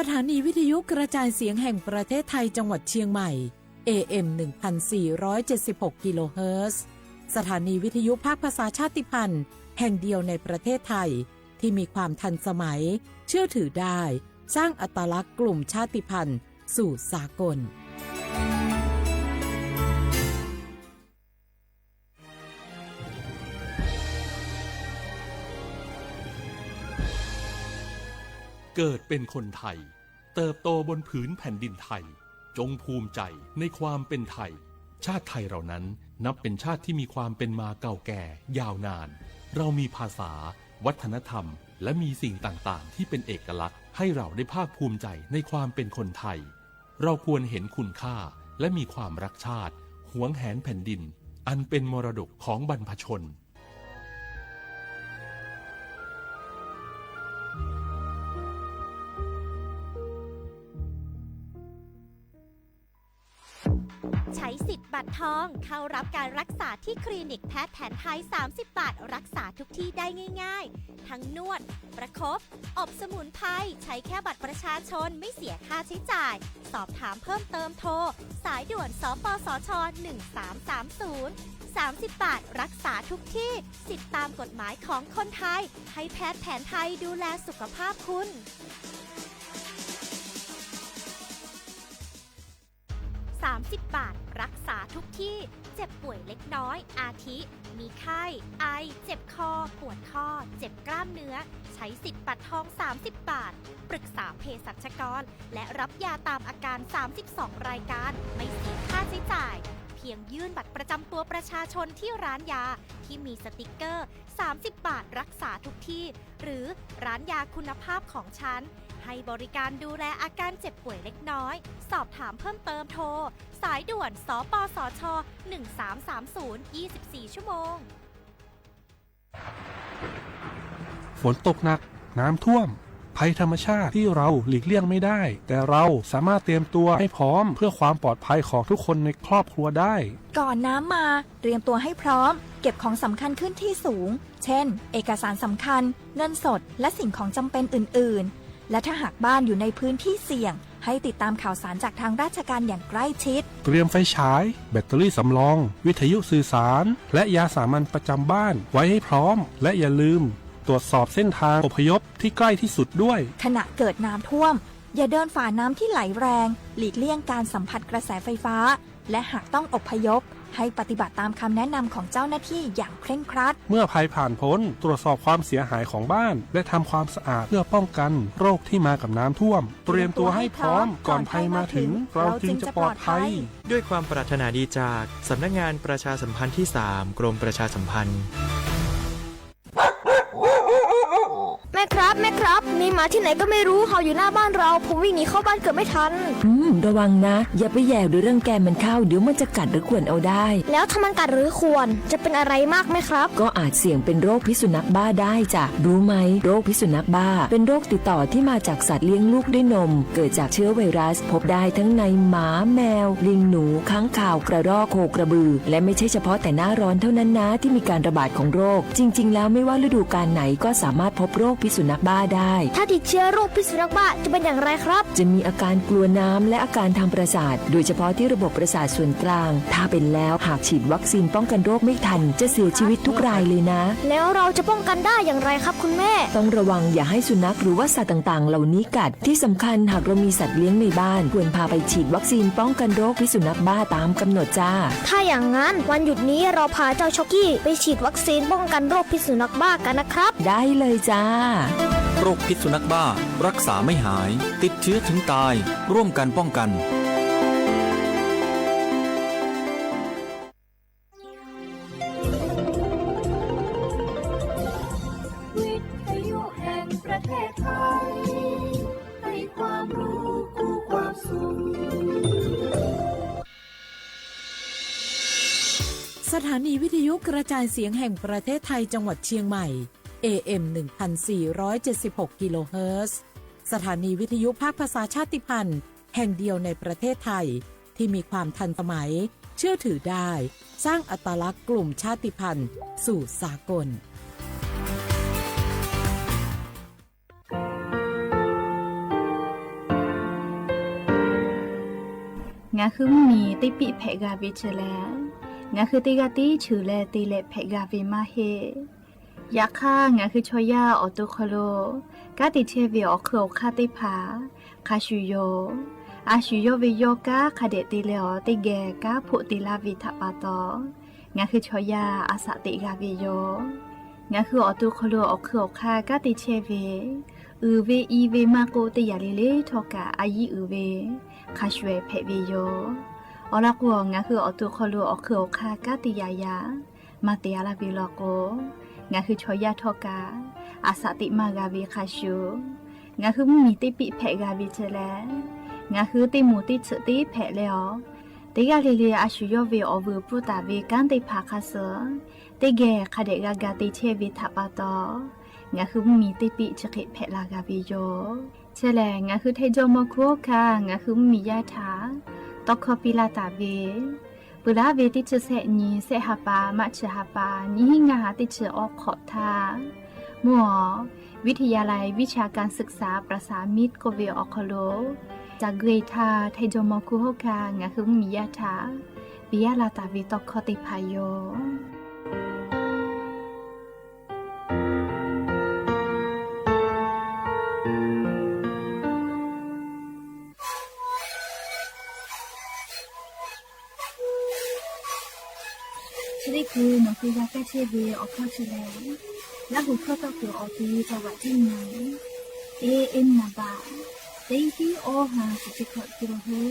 สถานีวิทยุกระจายเสียงแห่งประเทศไทยจังหวัดเชียงใหม่ เอ เอ็ม หนึ่งพันสี่ร้อยเจ็ดสิบหก กิโลเฮิรตซ์ สถานีวิทยุภาคภาษาชาติพันธุ์แห่งเดียวในประเทศไทย ที่มีความทันสมัย เชื่อถือได้ สร้างอัตลักษณ์กลุ่มชาติพันธุ์สู่สากล เกิดเป็นคนไทย เติบโตบนผืนแผ่นดินไทย จงภูมิใจในความเป็นไทย ชาติไทยเรานั้นนับเป็นชาติที่มีความเป็นมาเก่าแก่ยาวนาน เรามีภาษา วัฒนธรรม และมีสิ่งต่างๆ ที่เป็นเอกลักษณ์ ให้เราได้ภาคภูมิใจในความเป็นคนไทย เราควรเห็นคุณค่า และมีความรักชาติ หวงแหนแผ่นดิน อันเป็นมรดกของบรรพชน ใช้สิทธิ์บัตรทองเข้ารับการรักษาที่คลินิกแพทย์แผนไทย สามสิบ บาท รักษาทุกที่ได้ง่ายๆ ทั้งนวด ประคบ อบสมุนไพร ใช้แค่บัตรประชาชน ไม่เสียค่าใช้จ่าย สอบถามเพิ่มเติมโทร สายด่วน สปสช หนึ่งสามสามศูนย์ สามสิบ บาท รักษาทุกที่ สิทธิ์ตามกฎหมายของคนไทย ให้แพทย์แผนไทยดูแลสุขภาพคุณ สามสิบ บาท รักษาทุกที่ เจ็บป่วยเล็กน้อย อาทิ มีไข้ ไอ เจ็บคอ ปวดข้อ เจ็บกล้ามเนื้อ ใช้สิทธิ์บัตรทอง สามสิบ บาท ปรึกษาเภสัชกร และรับยาตามอาการ สามสิบสอง รายการ ไม่เสียค่าใช้จ่าย เพียงยื่นบัตรประจำตัวประชาชนที่ร้านยาที่มีสติกเกอร์ สามสิบ บาท รักษาทุกที่ หรือร้านยาคุณภาพของฉัน ให้บริการดูแลอาการเจ็บป่วยเล็กน้อย สอบถามเพิ่มเติมโทร สายด่วน สปสช หนึ่งสามสามศูนย์ ยี่สิบสี่ ชั่วโมง ฝนตกหนัก น้ำท่วม ภัยธรรมชาติที่เราหลีกเลี่ยงไม่ได้ แต่เราสามารถเตรียมตัวให้พร้อมเพื่อความปลอดภัยของทุกคนในครอบครัวได้ ก่อนน้ำมา เตรียมตัวให้พร้อม เก็บของสำคัญขึ้นที่สูง เช่น เอกสารสำคัญ เงินสด และสิ่งของจำเป็นอื่นๆ และถ้าหากบ้านอยู่ในพื้นที่เสี่ยง ให้ติดตามข่าวสารจากทางราชการอย่างใกล้ชิด เตรียมไฟฉาย แบตเตอรี่สำรอง วิทยุสื่อสาร และยาสามัญประจำบ้านไว้ให้พร้อม และอย่าลืมตรวจสอบเส้นทางอพยพที่ใกล้ที่สุดด้วย ขณะเกิดน้ำท่วม อย่าเดินฝ่าน้ำที่ไหลแรง หลีกเลี่ยงการสัมผัสกระแสไฟฟ้า และหากต้องอพยพ ให้ปฏิบัติตามคำแนะนำของเจ้าหน้าที่อย่างเคร่งครัด เมื่อภัยผ่านพ้น ตรวจสอบความเสียหายของบ้าน และทำความสะอาดเพื่อป้องกันโรคที่มากับน้ำท่วม เตรียมตัวให้พร้อม ก่อนภัยมาถึง เราจึงจะปลอดภัย ด้วยความปรารถนาดีจากสำนักงานประชาสัมพันธ์ที่สาม กรมประชาสัมพันธ์ แม่ครับ แม่ครับ มีหมาที่ไหนก็ไม่รู้เห่าอยู่หน้าบ้านเรา ผมวิ่งหนีเข้าบ้านเกือบไม่ทัน อืม ระวังนะ อย่าไปแหย่หรือรังแกมันเข้า เดี๋ยวมันจะกัดหรือข่วนเอาได้ แล้วถ้ามันกัดหรือข่วน จะเป็นอะไรมากไหมครับ ก็อาจเสี่ยงเป็นโรคพิษสุนัขบ้าได้จ้ะ รู้ไหม โรคพิษสุนัขบ้า เป็นโรคติดต่อที่มาจากสัตว์เลี้ยงลูกด้วยนม เกิดจากเชื้อไวรัส พบได้ทั้งในหมา แมว ลิง หนู ค้างคาว กระรอก โคกระบือ และไม่ใช่เฉพาะแต่หน้าร้อนเท่านั้นนะ ที่มีการระบาดของโรค จริงๆ แล้วไม่ว่าฤดูกาลไหนก็สามารถพบโรคพิษสุนัขบ้าได้ ถ้าติดเชื้อโรคพิษสุนัขบ้าจะเป็นอย่างไรครับ จะมีอาการกลัวน้ำและอาการทางประสาท โดยเฉพาะที่ระบบประสาทส่วนกลาง ถ้าเป็นแล้วหากฉีดวัคซีนป้องกันโรคไม่ทัน จะเสียชีวิตทุกรายเลยนะ แล้วเราจะป้องกันได้อย่างไรครับคุณแม่ ต้องระวังอย่าให้สุนัขหรือว่าสัตว์ต่างๆ เหล่านี้กัด ที่สำคัญหากเรามีสัตว์เลี้ยงในบ้าน ควรพาไปฉีดวัคซีนป้องกันโรคพิษสุนัขบ้าตามกำหนดจ้า ถ้าอย่างนั้นวันหยุดนี้เราพาเจ้าช็อกกี้ไปฉีดวัคซีนป้องกันโรคพิษสุนัขบ้ากันนะครับ ได้เลยจ้า โรคพิษสุนัขบ้า รักษาไม่หาย ติดเชื้อถึงตาย ร่วมกันป้องกัน วิทยุแห่งประเทศไทย ให้ความรู้คู่ความสุข สถานีวิทยุกระจายเสียงแห่งประเทศไทยจังหวัดเชียงใหม่ เอ เอ็ม หนึ่งพันสี่ร้อยเจ็ดสิบหก กิโลเฮิรตซ์ สถานีวิทยุภาคภาษาชาติพันธุ์แห่งเดียวในประเทศไทย ที่มีความทันสมัย เชื่อถือได้ สร้างอัตลักษณ์กลุ่มชาติพันธุ์สู่สากล Ngaˬ hui mvuhˇmiˬ teˇ piˆ hpehꞈ g'a ve chi lehˬ, ngaˬ hui teˇ g'aˇ tiˉ cheuˬ leh te leh hpehꞈ g'a ve maˇ heˆ. Yaꞈ hk'aˇ, ngaˬ hui chaw yaˇ awˬ to hk'aw lo kanˉ te chehˇ ve awˬ hk'eun awˬ hk'aˇ teˇ hpaˍ hk'a shuˍ yoˬ. A shu yawˇ ve yawˇ kanˉ hk'a dehꞈ te leh awˬ teˇ geh kanˉ hpoˆ te laˇ ve htaꞈ pa taw, ngaˬ hui chaw yaˇ a shaꞈ teꞈ g'a ve yoˬ. Ngaˬ hui awˬ to hk'aw lo awˬ hk'eun awˬ hk'aˇ kanˉ te chehˇ ve, uiˍ ve i ve maˇ k'oˆ, teˇ yanˇ le le htawˇ kaꞈ a yiˉ uiˍ ve hk'a shuˍ ehˍ hpehꞈ ve yoˬ. Awˬ lawn k'o, ngaˬ hui awˬ to hk'aw lo awˬ hk'eun awˬ hk'aˇ kanˉ te yaꞈ yaꞈ maˇ te a laˇ ve law k'o, ngaˬ hui chaw yaˇ htawˇ kaꞈ a shaꞈ teꞈ maˇ g'a ve hk'a shuˍ, ngaˬ hui mvuhˇmiˬ teˇ piˆ hpehꞈ g'a ve chi lehˬ, ngaˬ hui teˇ moˍ teˇ tsuhꞈ teˇ hpehꞈ leh awˬ, teˇ g'aˇ le le a shu yawˇ ve awˬ vuiˬ pfuhˇ taˍ ve kanˉ teˇ hpaˍ hk'a suh teˇ geh hk'a dehꞈ g'a ga te chehˇ ve htaꞈ pa taw, ngaˬ hui mvuhˇmiˬ teˇ piˆ chi hk'e hpehꞈ la g'a ve yoˬ. Chi lehˬ, ngaˬ hui Htaiˇ jawˇmawˇ hkunˉ hawˉ hkanˇ ngaˬ hui mvuhˇmiˬ yaˇ htaꞈ tawˇ hkawˇ piˇ laˇ taˍ ve, peuˬ laˇ ve teˇ chi sehˆ nyi sehˆ ha pa, March ha pa, nyiˇ hinˉ ngaˇ ha teˇ chi awˇ hk'awꞈ htaˇ, mvuhˇ awˬ วิทยาลัยวิชาการศึกษาประสามิตร k'oˆ ve awˬ hk'aw lo ca g'uiˇ htaˇ, Htaiˇ jawˇmawˇ hkunˉ hawˉ hkanˇ ngaˬ hui mvuhˇmiˬ yaˇ htaꞈ piˇ laˇ taˍ ve tawˇ hkawˇ teˇ hpaˍ yoˬ. Chi teˇ hkui nawˬ hui g'a kaˇ chehˇ ve awˬ hkawˇ chi lehˬ, Laˇ huˍ hkawˇ tawˇ kuiˬ awˬ ti จังหวัดเชียงใหม่, A M นามบัตร teˇ hinˉ awˇ ha shiˍ chi hkawꞈ kiˍ lo hui,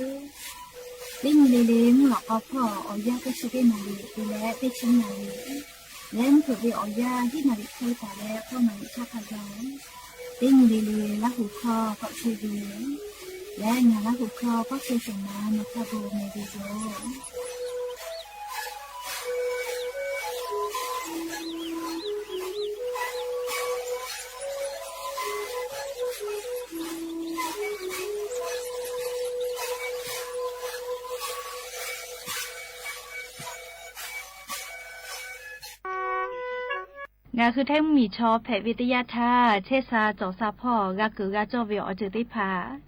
teˇ nyi le le mvuhˇ lawꞈ k'aw hpawˇ awˬ yanˇ teˇ chi teˇ naˍ riˍ te leh teˇ chi naˍ riˍ, leh mvuhˇ hpeuꞈ ve awˬ yanˇ hiˉ naˍ riˍ hkawˇ taˍ leh k'awˇ naˍ riˍ chaˇ hk'a gaˬ, teˇ nyi le le Laˇ huˍ hkawˇ tawˆ chehˇ ve leh, ngaˬ Laˇ huˍ hkawˇ kawˆ chehˇ shawˍ ma nawˬ hk'a bon meh ve yoˬ. Ngaˬ hui Htaiˇ mvuhˇmiˬ chaw hpehꞈ ve teˇ yanˇ htaˇ, chehˇ sha cawˬ sha hpawˇ g'a kuiˬ g'a cawˇ ve awˬ ceuˬ teˇ hpaˍ,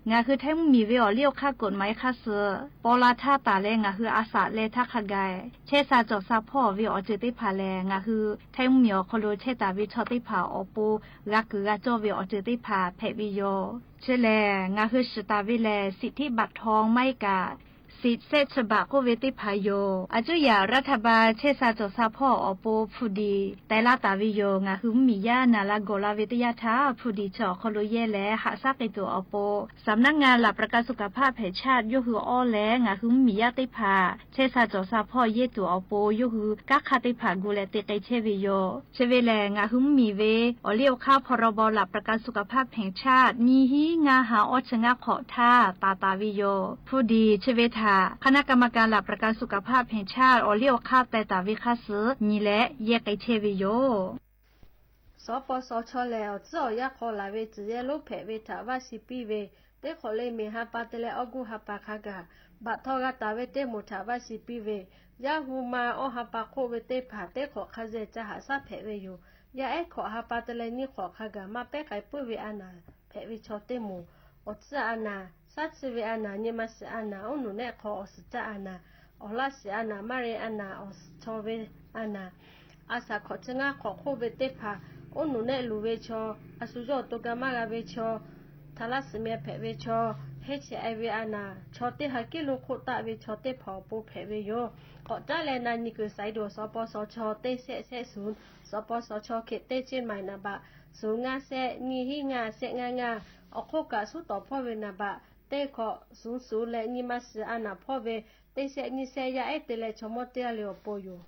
ngaˬ hui Htaiˇ mvuhˇmiˬ ve awˬ liˇ awˬ hk'aˇ กฎหมาย hk'aˇ suh paw la htaˇ taˍ leh ngaˬ hui a shaꞈ leh htaˇ hk'a gaˬ, chehˇ sha cawˬ sha hpawˇ ve awˬ ceuˬ teˇ hpaˍ lehˬ, ngaˬ hui Htaiˇ mvuhˇmiˬ awˬ hk'aw lo chehˇ taˍ ve chaw teˇ hpaˍ awˬ pon g'a kuiˬ g'a cawˇ ve awˬ ceuˬ teˇ hpaˍ hpehꞈ ve yoˬ. Chi lehˬ, ngaˬ hui shiˍ taˍ ve lehˬ, สิทธิบัตรทอง maˇ heˆ kaꞈ สิทธิ์เศษฉบับ k'oˆ ve teˇ hpaˍ yoˬ. A cuˉ yaꞈ รัฐบาล chehˇ sha cawˬ sha hpawˇ awˬ pon hpu diˍ teh laˇ taˍ ve yoˬ. Ngaˬ hui mvuhˇmiˬ yaˇ naˍ la gawˬ la ve teˇ yanˇ htaˇ, hpu diˍ chi awˬ hk'aw lo yehˇ leh haꞈ shaˉ k'ai tuˬ awˬ pon สำนักงานหลักประกันสุขภาพแห่งชาติ yawˇ hui awˇ leh ngaˬ hui mvuhˇmiˬ yaˇ teˇ hpaˍ chehˇ sha cawˬ sha hpawˇ yehˇ tuˬ awˬ pon yawˇ hui kanˉ hk'aˇ teˇ hpaˍ gu leh te k'ai chehˇ ve yoˬ. Chi ve lehˬ, ngaˬ hui mvuhˇmiˬ ve awˬ liˇ awˬ hk'aˇ พรบหลักประกันสุขภาพแห่งชาติ nyiˇ hinˉ ngaˇ ha awˇ chi ngaˇ hk'awꞈ htaˇ taˍ taˍ ve yoˬ. Hpu diˍ chi ve htaꞈ คณะกรรมการหลักประกันสุขภาพแห่งชาติ awˬ liˇ awˬ hk'aˇ teh taˍ ve hk'aˇ suh nyi leh yehˇ k'ai chehˇ ve yoˬ. Sawˉ paw sawˉ chaw lehˬ, awˬ tcuhˉ awˬ yanˇ hk'aw laˬ ve tcuhˬ yehˇ lonˉ hpehꞈ ve htaꞈ vaˇ shiˍ piˇ ve, teˇ hk'awꞈ le miˬ ha pa te leh August ha pa hk'a gaˬ, baꞈ htaw g'a taˍ ve teˇ moˍ htaꞈ vaˇ shiˍ piˇ ve, yaˇ hu ma awˇ ha pa hk'oˆ ve teˇ hpaˍ teˇ hk'awꞈ hk'a zeh ca haꞈ shaˉ hpehꞈ ve yoˬ. Yaˇ ehˉ hkawꞈ ha pa te leh nyiˇ hk'awꞈ hk'a gaˬ maˇ pehˉ k'ai puiˉ ve a naˍ hpehꞈ ve chaw teˇ moˍ, awˬ tcuhˉ a naˍ, shaˉ tsuhˇ ve a naˍ, nyi ma shiˍ a naˍ, oˉ nuˬ nehˆ hk'aw awˬ suhˍ caˆ a naˍ, awˬ laˇ shiˍ a naˍ, maˇ re a naˍ, awˬ suhˍ chaw ve a naˍ, a shaˍ hkawꞈ chi ngaˇ hk'awꞈ hk'oˆ ve teˇ hpaˍ, oˉ nuˬ nehˆ luˬ ve chaw, a shu yawˇ awˬ to ga maˇ g'a ve chaw, tha laˇ suhˍ meh hpehꞈ ve chaw, heˆ chehꞈ e ve a naˍ, chaw teˇ ha kiˉ lo hk'oˆ taˆ ve chaw teˇ hpaˍ awˬ pon hpehꞈ ve yoˬ. K'awꞈ caˉ leh na nyi kuiˬ สายด่วน สปสช. teˇ shehˆ shehˆ ศูนย์, สปสช. เขต teˇ Chiang Mai นามบัตร ศูนย์ ngaˇ shehˆ nyiˇ hinˉ ngaˇ shehˆ ngaˇ ngaˇ, awˬ hk'oˆ kaꞈ suhˉ tawˍ hpawˇ ve นามบัตร teˇ hkawꞈ ศูนย์ศูนย์ leh nyi ma shiˍ a naˍ hpawˇ ve teˇ shehˆ nyiˇ shehˆ yaˇ ehˉ te leh chaw mawˇ teˇ g'aˇ le awˬ pon yoˬ.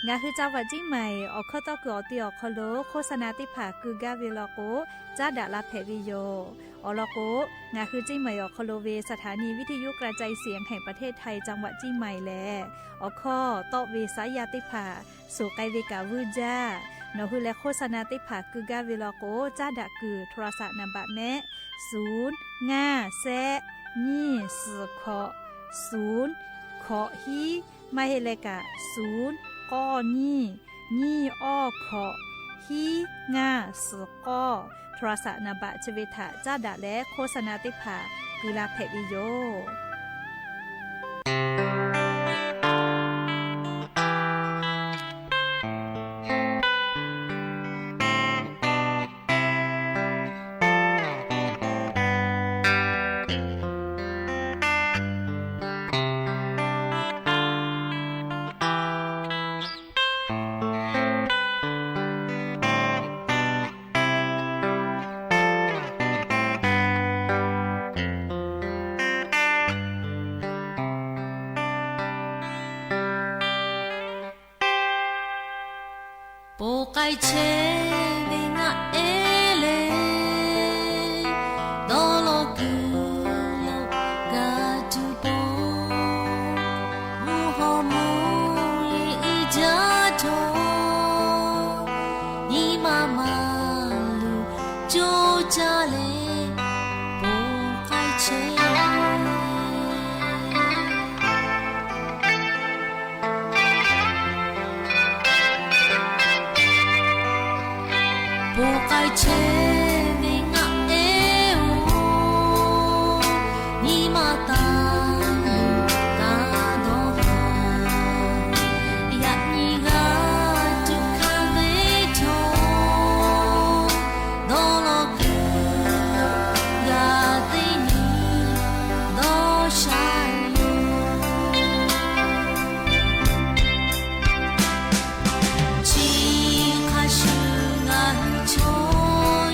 Ngaˬ hui จังหวัดเชียงใหม่ awˬ hkawˇ tawˇ kuiˬ awˬ ti awˬ hk'aw lo โฆษณา teˇ hpaˍ keu gaˇ ve law k'o, caˉ daꞈ la hpehꞈ ve yoˬ. Awˬ lawn k'o, ngaˬ hui เชียงใหม่ awˬ hk'aw lo ve สถานีวิทยุกระจายเสียงแห่งประเทศไทย จังหวัดเชียงใหม่ lehˬ, awˬ hkawˇ tawˆ ve shaˉ yaˇ teˇ hpaˍ suhˍ k'ai ve kaꞈ vuiˇ jaˇ. Nawˬ hui leh โฆษณา teˇ hpaˍ keu gaˇ ve law k'o, caˉ daꞈ kuiˬ โทรศัพท์ นามบัตร mehˆ, ศูนย์ ngaˇ shehˆ nyiˇ suhˍ hkawꞈ, ศูนย์ hkawꞈ hiˉ, maˇ heˆ leh kaꞈ ศูนย์ k'awˇ nyiˇ, nyiˇ awˇ hkawꞈ, hiˉ ngaˇ suhˍ k'awˇ. โทรศัพท์ navbaꞈ chi ve htaꞈ caˉ daꞈ leh โฆษณา teˇ hpaˍ keu la hpehꞈ ve yoˬ. Ponˬ k'ai chehˇ ve ngaˆ ehˉ lehˬ, dawˇ law kuiˬ lo g'a tuˬ pon, mvuhˇ haw mvuhˇ yeˬ uiˍ jaˇ htawˇ, nyi ma maˍ luˬ coˇ caˇ leh, ponˬ k'ai chehˇ Ponˬ k'ai chehˇ ve ngaˆ ehˉ-oˬ, nyi ma taˍ luˬ taˍ dawˇ haˍ, yaꞈ nyi g'a tuꞈ hkanˍ ve htawˇ, dawˇ law kuiˬ lo g'a teˇ nyi dawˇ sha yoˬ. Chi hk'a shuˍ ngaˬ hui chaw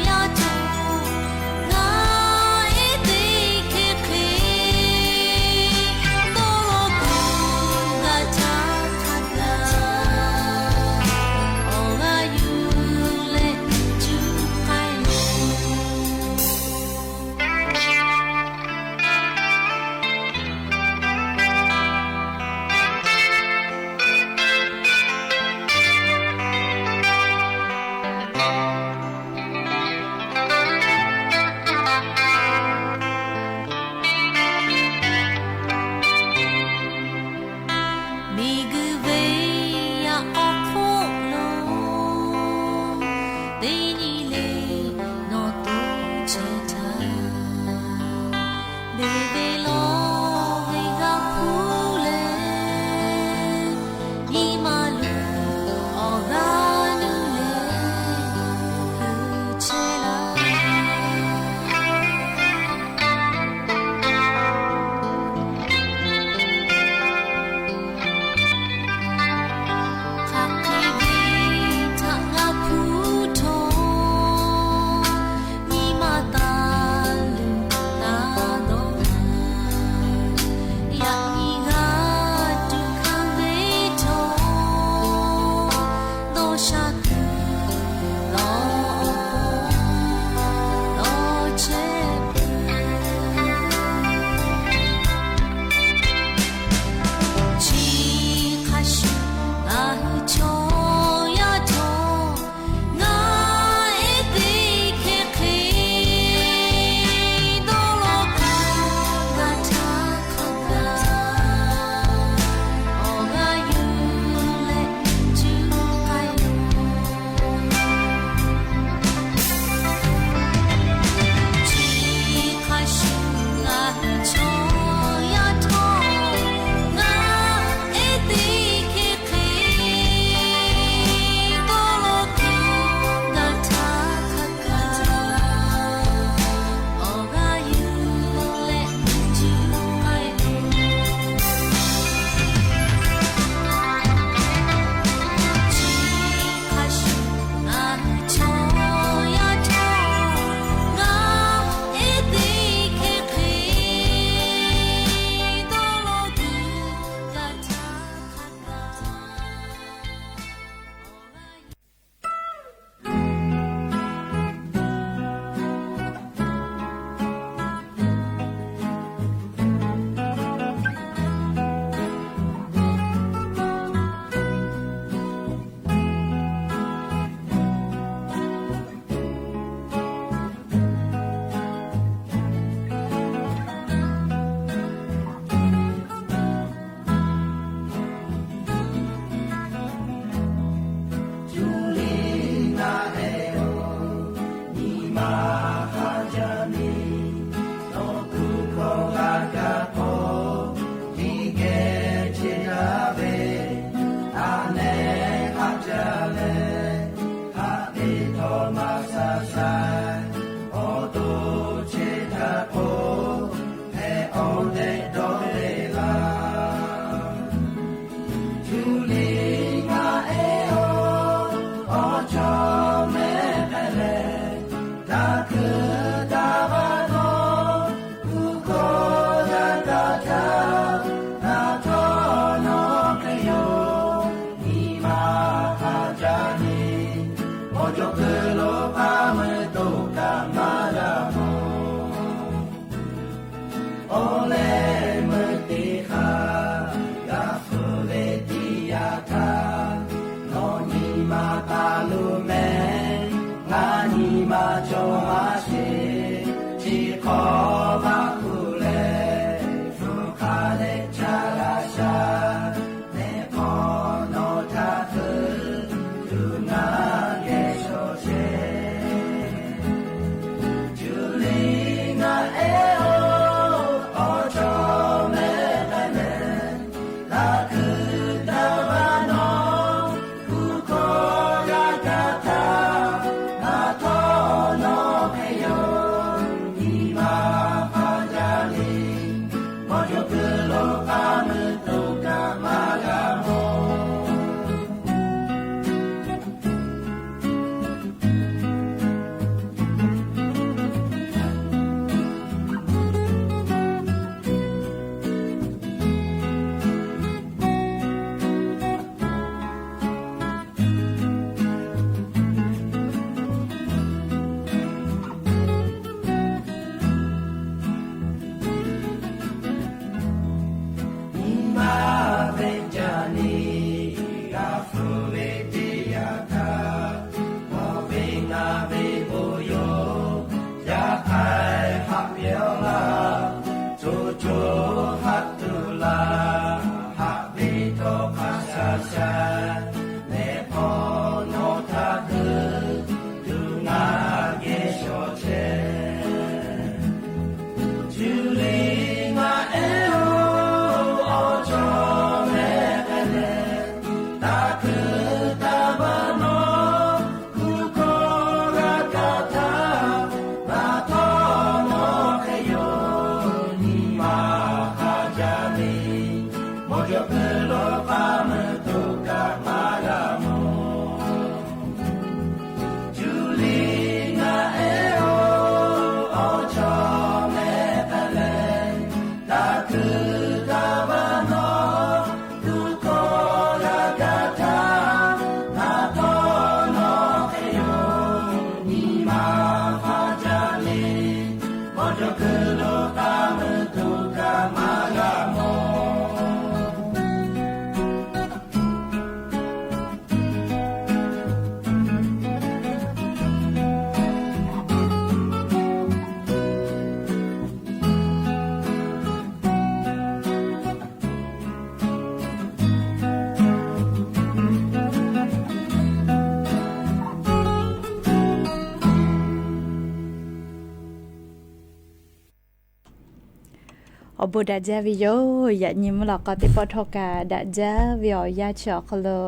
Awˬ cawˬ hk'e lo k'a meuˇ tuˬ kaꞈ maˇ g'a mawˬ. Cuˇ liꞈ ngaˬ ehˉ-oˬ, awˬ chawˇ mehˍ hpehꞈ leh, taˇ hkui taˇ vaˇ nawˉ, tuˇ hkawˇ g'a kaˇ htaˇ, a tawˇ nawˉ hk'e yoˬ, nyi ma hk'aˇ jaˇ le. Awˬ cawˬ hk'e lo k'a meuˇ tuˬ kaꞈ maˇ g'a mawˬ. Awˬ bon daꞈ jaˇ ve yoˬ. Yaꞈ nyi mvuhˇ lawꞈ k'aw teˇ pawˆ htawˇ kaꞈ daꞈ jaˇ ve awˬ yanˇ chi awˬ hk'aw lo,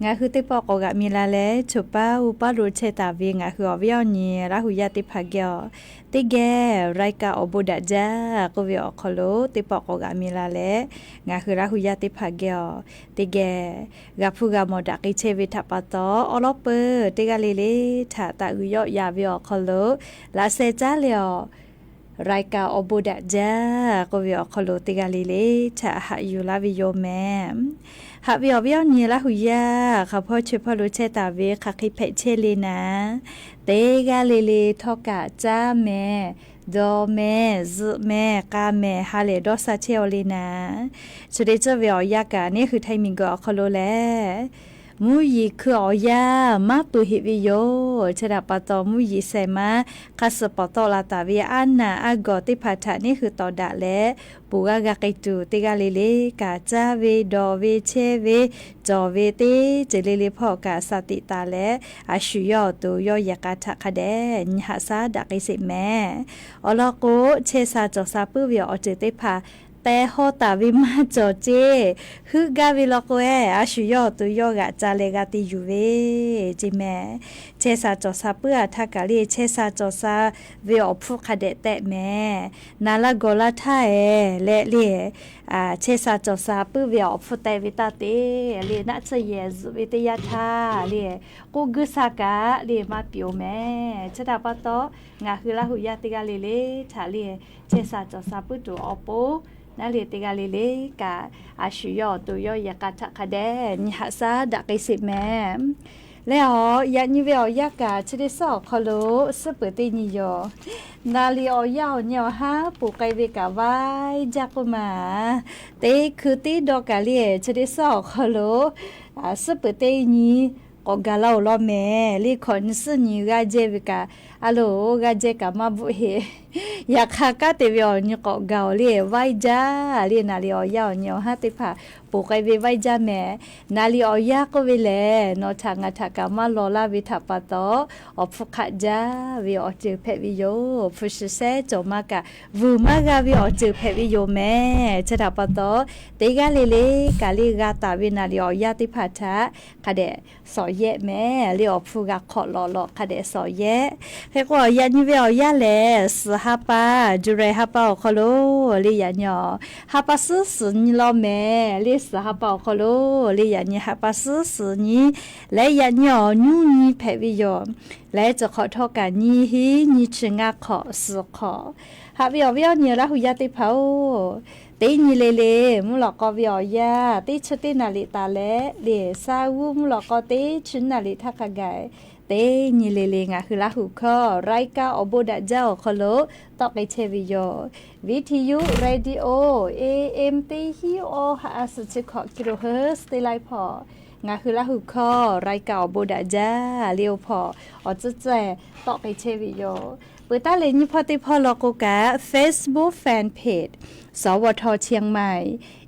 ngaˬ hui teˇ pawˆ k'awꞈ g'aꞈ mi la leh, choˬ paˇ uˇ paˇ lo chehˇ taˍ ve ngaˬ hui awˬ viˉ awˬ nyi Laˇ huˍ yaˇ teˇ hpaˍ geh awˬ, teˇ geh รายการ awˬ bon daꞈ jaˇ k'oˆ ve awˬ hk'aw lo teˇ pawˆ k'awꞈ g'aꞈ mi la leh, ngaˬ hui Laˇ huˍ yaˇ teˇ hpaˍ geh awˬ, teˇ geh g'a hpuˇ g'a mawˬ daꞈ k'ai chehˇ ve htaꞈ pa taw, awˉ lawˉ peuˬ teˇ g'aˇ le le htaꞈ taꞈ g'uiˬ yawˆ yaˍ ve awˬ hk'aw lo, laꞈ sheh caˉ leh awˬ รายการ awˬ bon daꞈ jaˇ k'oˆ ve awˬ hk'aw lo teˇ g'aˇ le le htaꞈ haꞈ yuˬ laˇ ve yoˬ mehˍ. Haꞈ ve awˬ viˉ awˬ nyi Laˇ huˍ yaˇ hk'a hpawˇ chi hpawˇ lo chehˇ taˍ ve hk'aˬ hk'e hpehꞈ chehˇ le naˍ, teˇ g'aˇ le le htawˇ kaꞈ caˇ mehˍ, dawˬ mehˍ, zuhꞈ mehˍ, k'a mehˍ, ha lehˬ dawˇ sha chehˇ-aw le naˍ. Chi te cawˇ ve awˬ yanˇ kaꞈ neˇ hui htaiˇ miˬguiˬ awˬ hk'aw lo lehˬ, mvuhˇ yeˬ hkui awˬ yanˇ maˇ peuˬ heꞈ ve yoˬ. Chi htaꞈ pa taw, mvuhˇ yeˬ shehˍ maˇ hk'a suh pawˍ tawˆ la taˍ ve aˉ naˬ aˉ gawˬ teˇ hpaˍ htaꞈ neˇ hui tawˍ daꞈ leh, ponˬ g'aˇ g'a k'ai tuˬ teˇ g'aˇ le le kaꞈ, caˇ ve, dawˬ ve, chehˇ ve, cawˬ ve teˇ ceuˬ le le hpawˇ kaꞈ sha tiꞈ taˍ leh, a shu yawˇ awˬ to yawˇ yehˬ k'a htaꞈ hk'a dehꞈ nyi haꞈ shaˉ daꞈ k'ai sheˍ mehˍ. Awˬ lawn k'o, chehˇ sha cawˬ sha puiˉ ve awˬ ceuˬ teˇ hpaˍ tehˬ haw taˍ ve maˇ cawˬ ceˇ. Heuˆ gaˇ ve law k'o-e, a shu yawˇ awˬ to yawˇ g'aꞈ ca leh g'a te yuˬ ve ceˇ mehˍ. Chehˇ sha cawˬ sha puiˉ-a htaˇ kaꞈ le, chehˇ sha cawˬ sha ve awˬ hpfuhˇ hk'a dehꞈ tehꞈ mehˍ. Naˍ laˇ gawˬ laˇ htaˇ-e leh le, chehˇ sha cawˬ sha puiˉ ve awˬ hpfuhˇ teh ve taˇ te le, naˆ tsuhˇ yehˬ zuhꞈ ve teˇ yanˇ htaˇ le, k'oˆ guiˇ sha kaꞈ le maˇ piˇ-oˬ mehˍ. Chi htaꞈ pa taw, ngaˬ hui Laˇ huˍ yaˇ teˇ g'aˇ le le htaꞈ le, chehˇ sha cawˬ sha puiˉ tuˬ awˬ pon, naˉ le teˇ g'aˇ le le kaꞈ, a shu yawˇ awˬ to yawˇ yehˬ k'a htaꞈ hk'a dehꞈ nyi haꞈ shaˉ daꞈ k'ai sheˍ mehˍ. Leh awˬ, yaꞈ nyi ve awˬ yanˇ kaꞈ chi teˇ suhˉ awˬ hk'aw lo suhˉ peuˬ teˇ nyi yoˬ. Naˍ liꞈ awˬ yanˇ awˬ nyi awˬ haˉ ponˬ k'ai ve kaꞈ vaiˇ jaˇ k'oˆ ma, teˇ hkui teˇ dawˇ kaꞈ le, chi teˇ suhˉ awˬ hk'aw lo suhˉ peuˬ teˇ nyi k'awꞈ gaˬ la-oˬ law mehˍ. Le hkawꞈ nyi suhˉ nyi g'aˇ jehˇ ve kaꞈ, a loˬ, g'aˇ jehˇ kaꞈ maˇ bvuhˆ heˆ. Yaꞈ hk'aˇ, kanˉ te ve awˬ nyi k'awꞈ gaˬ-oˬ le, vaiˇ jaˇ le. Naˍ liꞈ awˬ yanˇ awˬ nyi awˬ haˉ teˇ hpaˍ ponˬ k'ai ve vaiˇ jaˇ mehˍ. Naˍ liꞈ awˬ yanˇ k'oˆ ve lehˬ, nawˬ htaꞈ ngaˬ htaꞈ kaꞈ maˇ law laˇ ve htaꞈ pa taw, awˬ hpfuhˇ hk'aˆ jaˇ ve awˬ ceuˬ hpehꞈ ve yoˬ. Hpu shi shehˉ cawˬ maˇ kaꞈ, vuiˬ maˇ g'a ve awˬ ceuˬ hpehꞈ ve yoˬ mehˍ. Chi htaꞈ pa taw, teˇ g'aˇ le le kaꞈ le g'a taˍ ve naˍ liꞈ awˬ yanˇ teˇ hpaˍ htaꞈ hk'a dehꞈ shawˍ yehˆ mehˍ. Le awˬ hpfuhˇ g'a hk'awꞈ lawꞈ lawꞈ hk'a dehꞈ shawˍ yehˆ. Hk'e k'o, yaꞈ nyi ve awˬ yanˇ lehˬ, suhˍ ha pa, July ha pa awˬ hk'aw lo le yaꞈ nyi awˬ ha pa suhˉ suhˍ nyi law mehˍ. Le suhˍ ha pa awˬ hk'aw lo le yaꞈ nyi ha pa suhˉ suhˍ nyi leh yaꞈ nyi awˬ nyiˇ nyi hpehꞈ ve yoˬ. Leh cawˬ hk'awꞈ htawˇ kaꞈ nyiˇ hinˉ nyiˇ chi ngaˇ hk'awꞈ suhˍ hk'awꞈ. Haꞈ ve awˬ viˉ awˬ nyi Laˇ huˍ yaˇ teˇ hpaˍ-oˬ, teˇ nyi le le mvuhˇ lawꞈ k'aw ve awˬ yanˇ teˇ chi teˇ naˍ liꞈ taˍ leh le, sa g'uˇ mvuhˇ lawꞈ k'aw teˇ chi naˍ liꞈ htaˇ hk'a gaˬ, teˇ nyi le le ngaˬ hui Laˇ huˍ hkawˇ รายการ awˬ bon daꞈ jaˇ awˬ hk'aw lo tawˆ k'ai chehˇ ve yoˬ. Viˇ hti yuˆ radio, A M teˇ hinˉ awˇ ha a suhˍ chi hkawꞈ kilohertz teˇ laiˉ hpawˇ, ngaˬ hui Laˇ huˍ hkawˇ รายการ awˬ bon daꞈ jaˇ le-oˬ hpawˇ awˬ tcuhˉ tcuhˉ tawˆ k'ai chehˇ ve yoˬ. Peuˬ taˉ leh nyiˇ hpawˇ teˇ hpawˇ law k'o kaꞈ, Facebook fan page สวท เชียงใหม่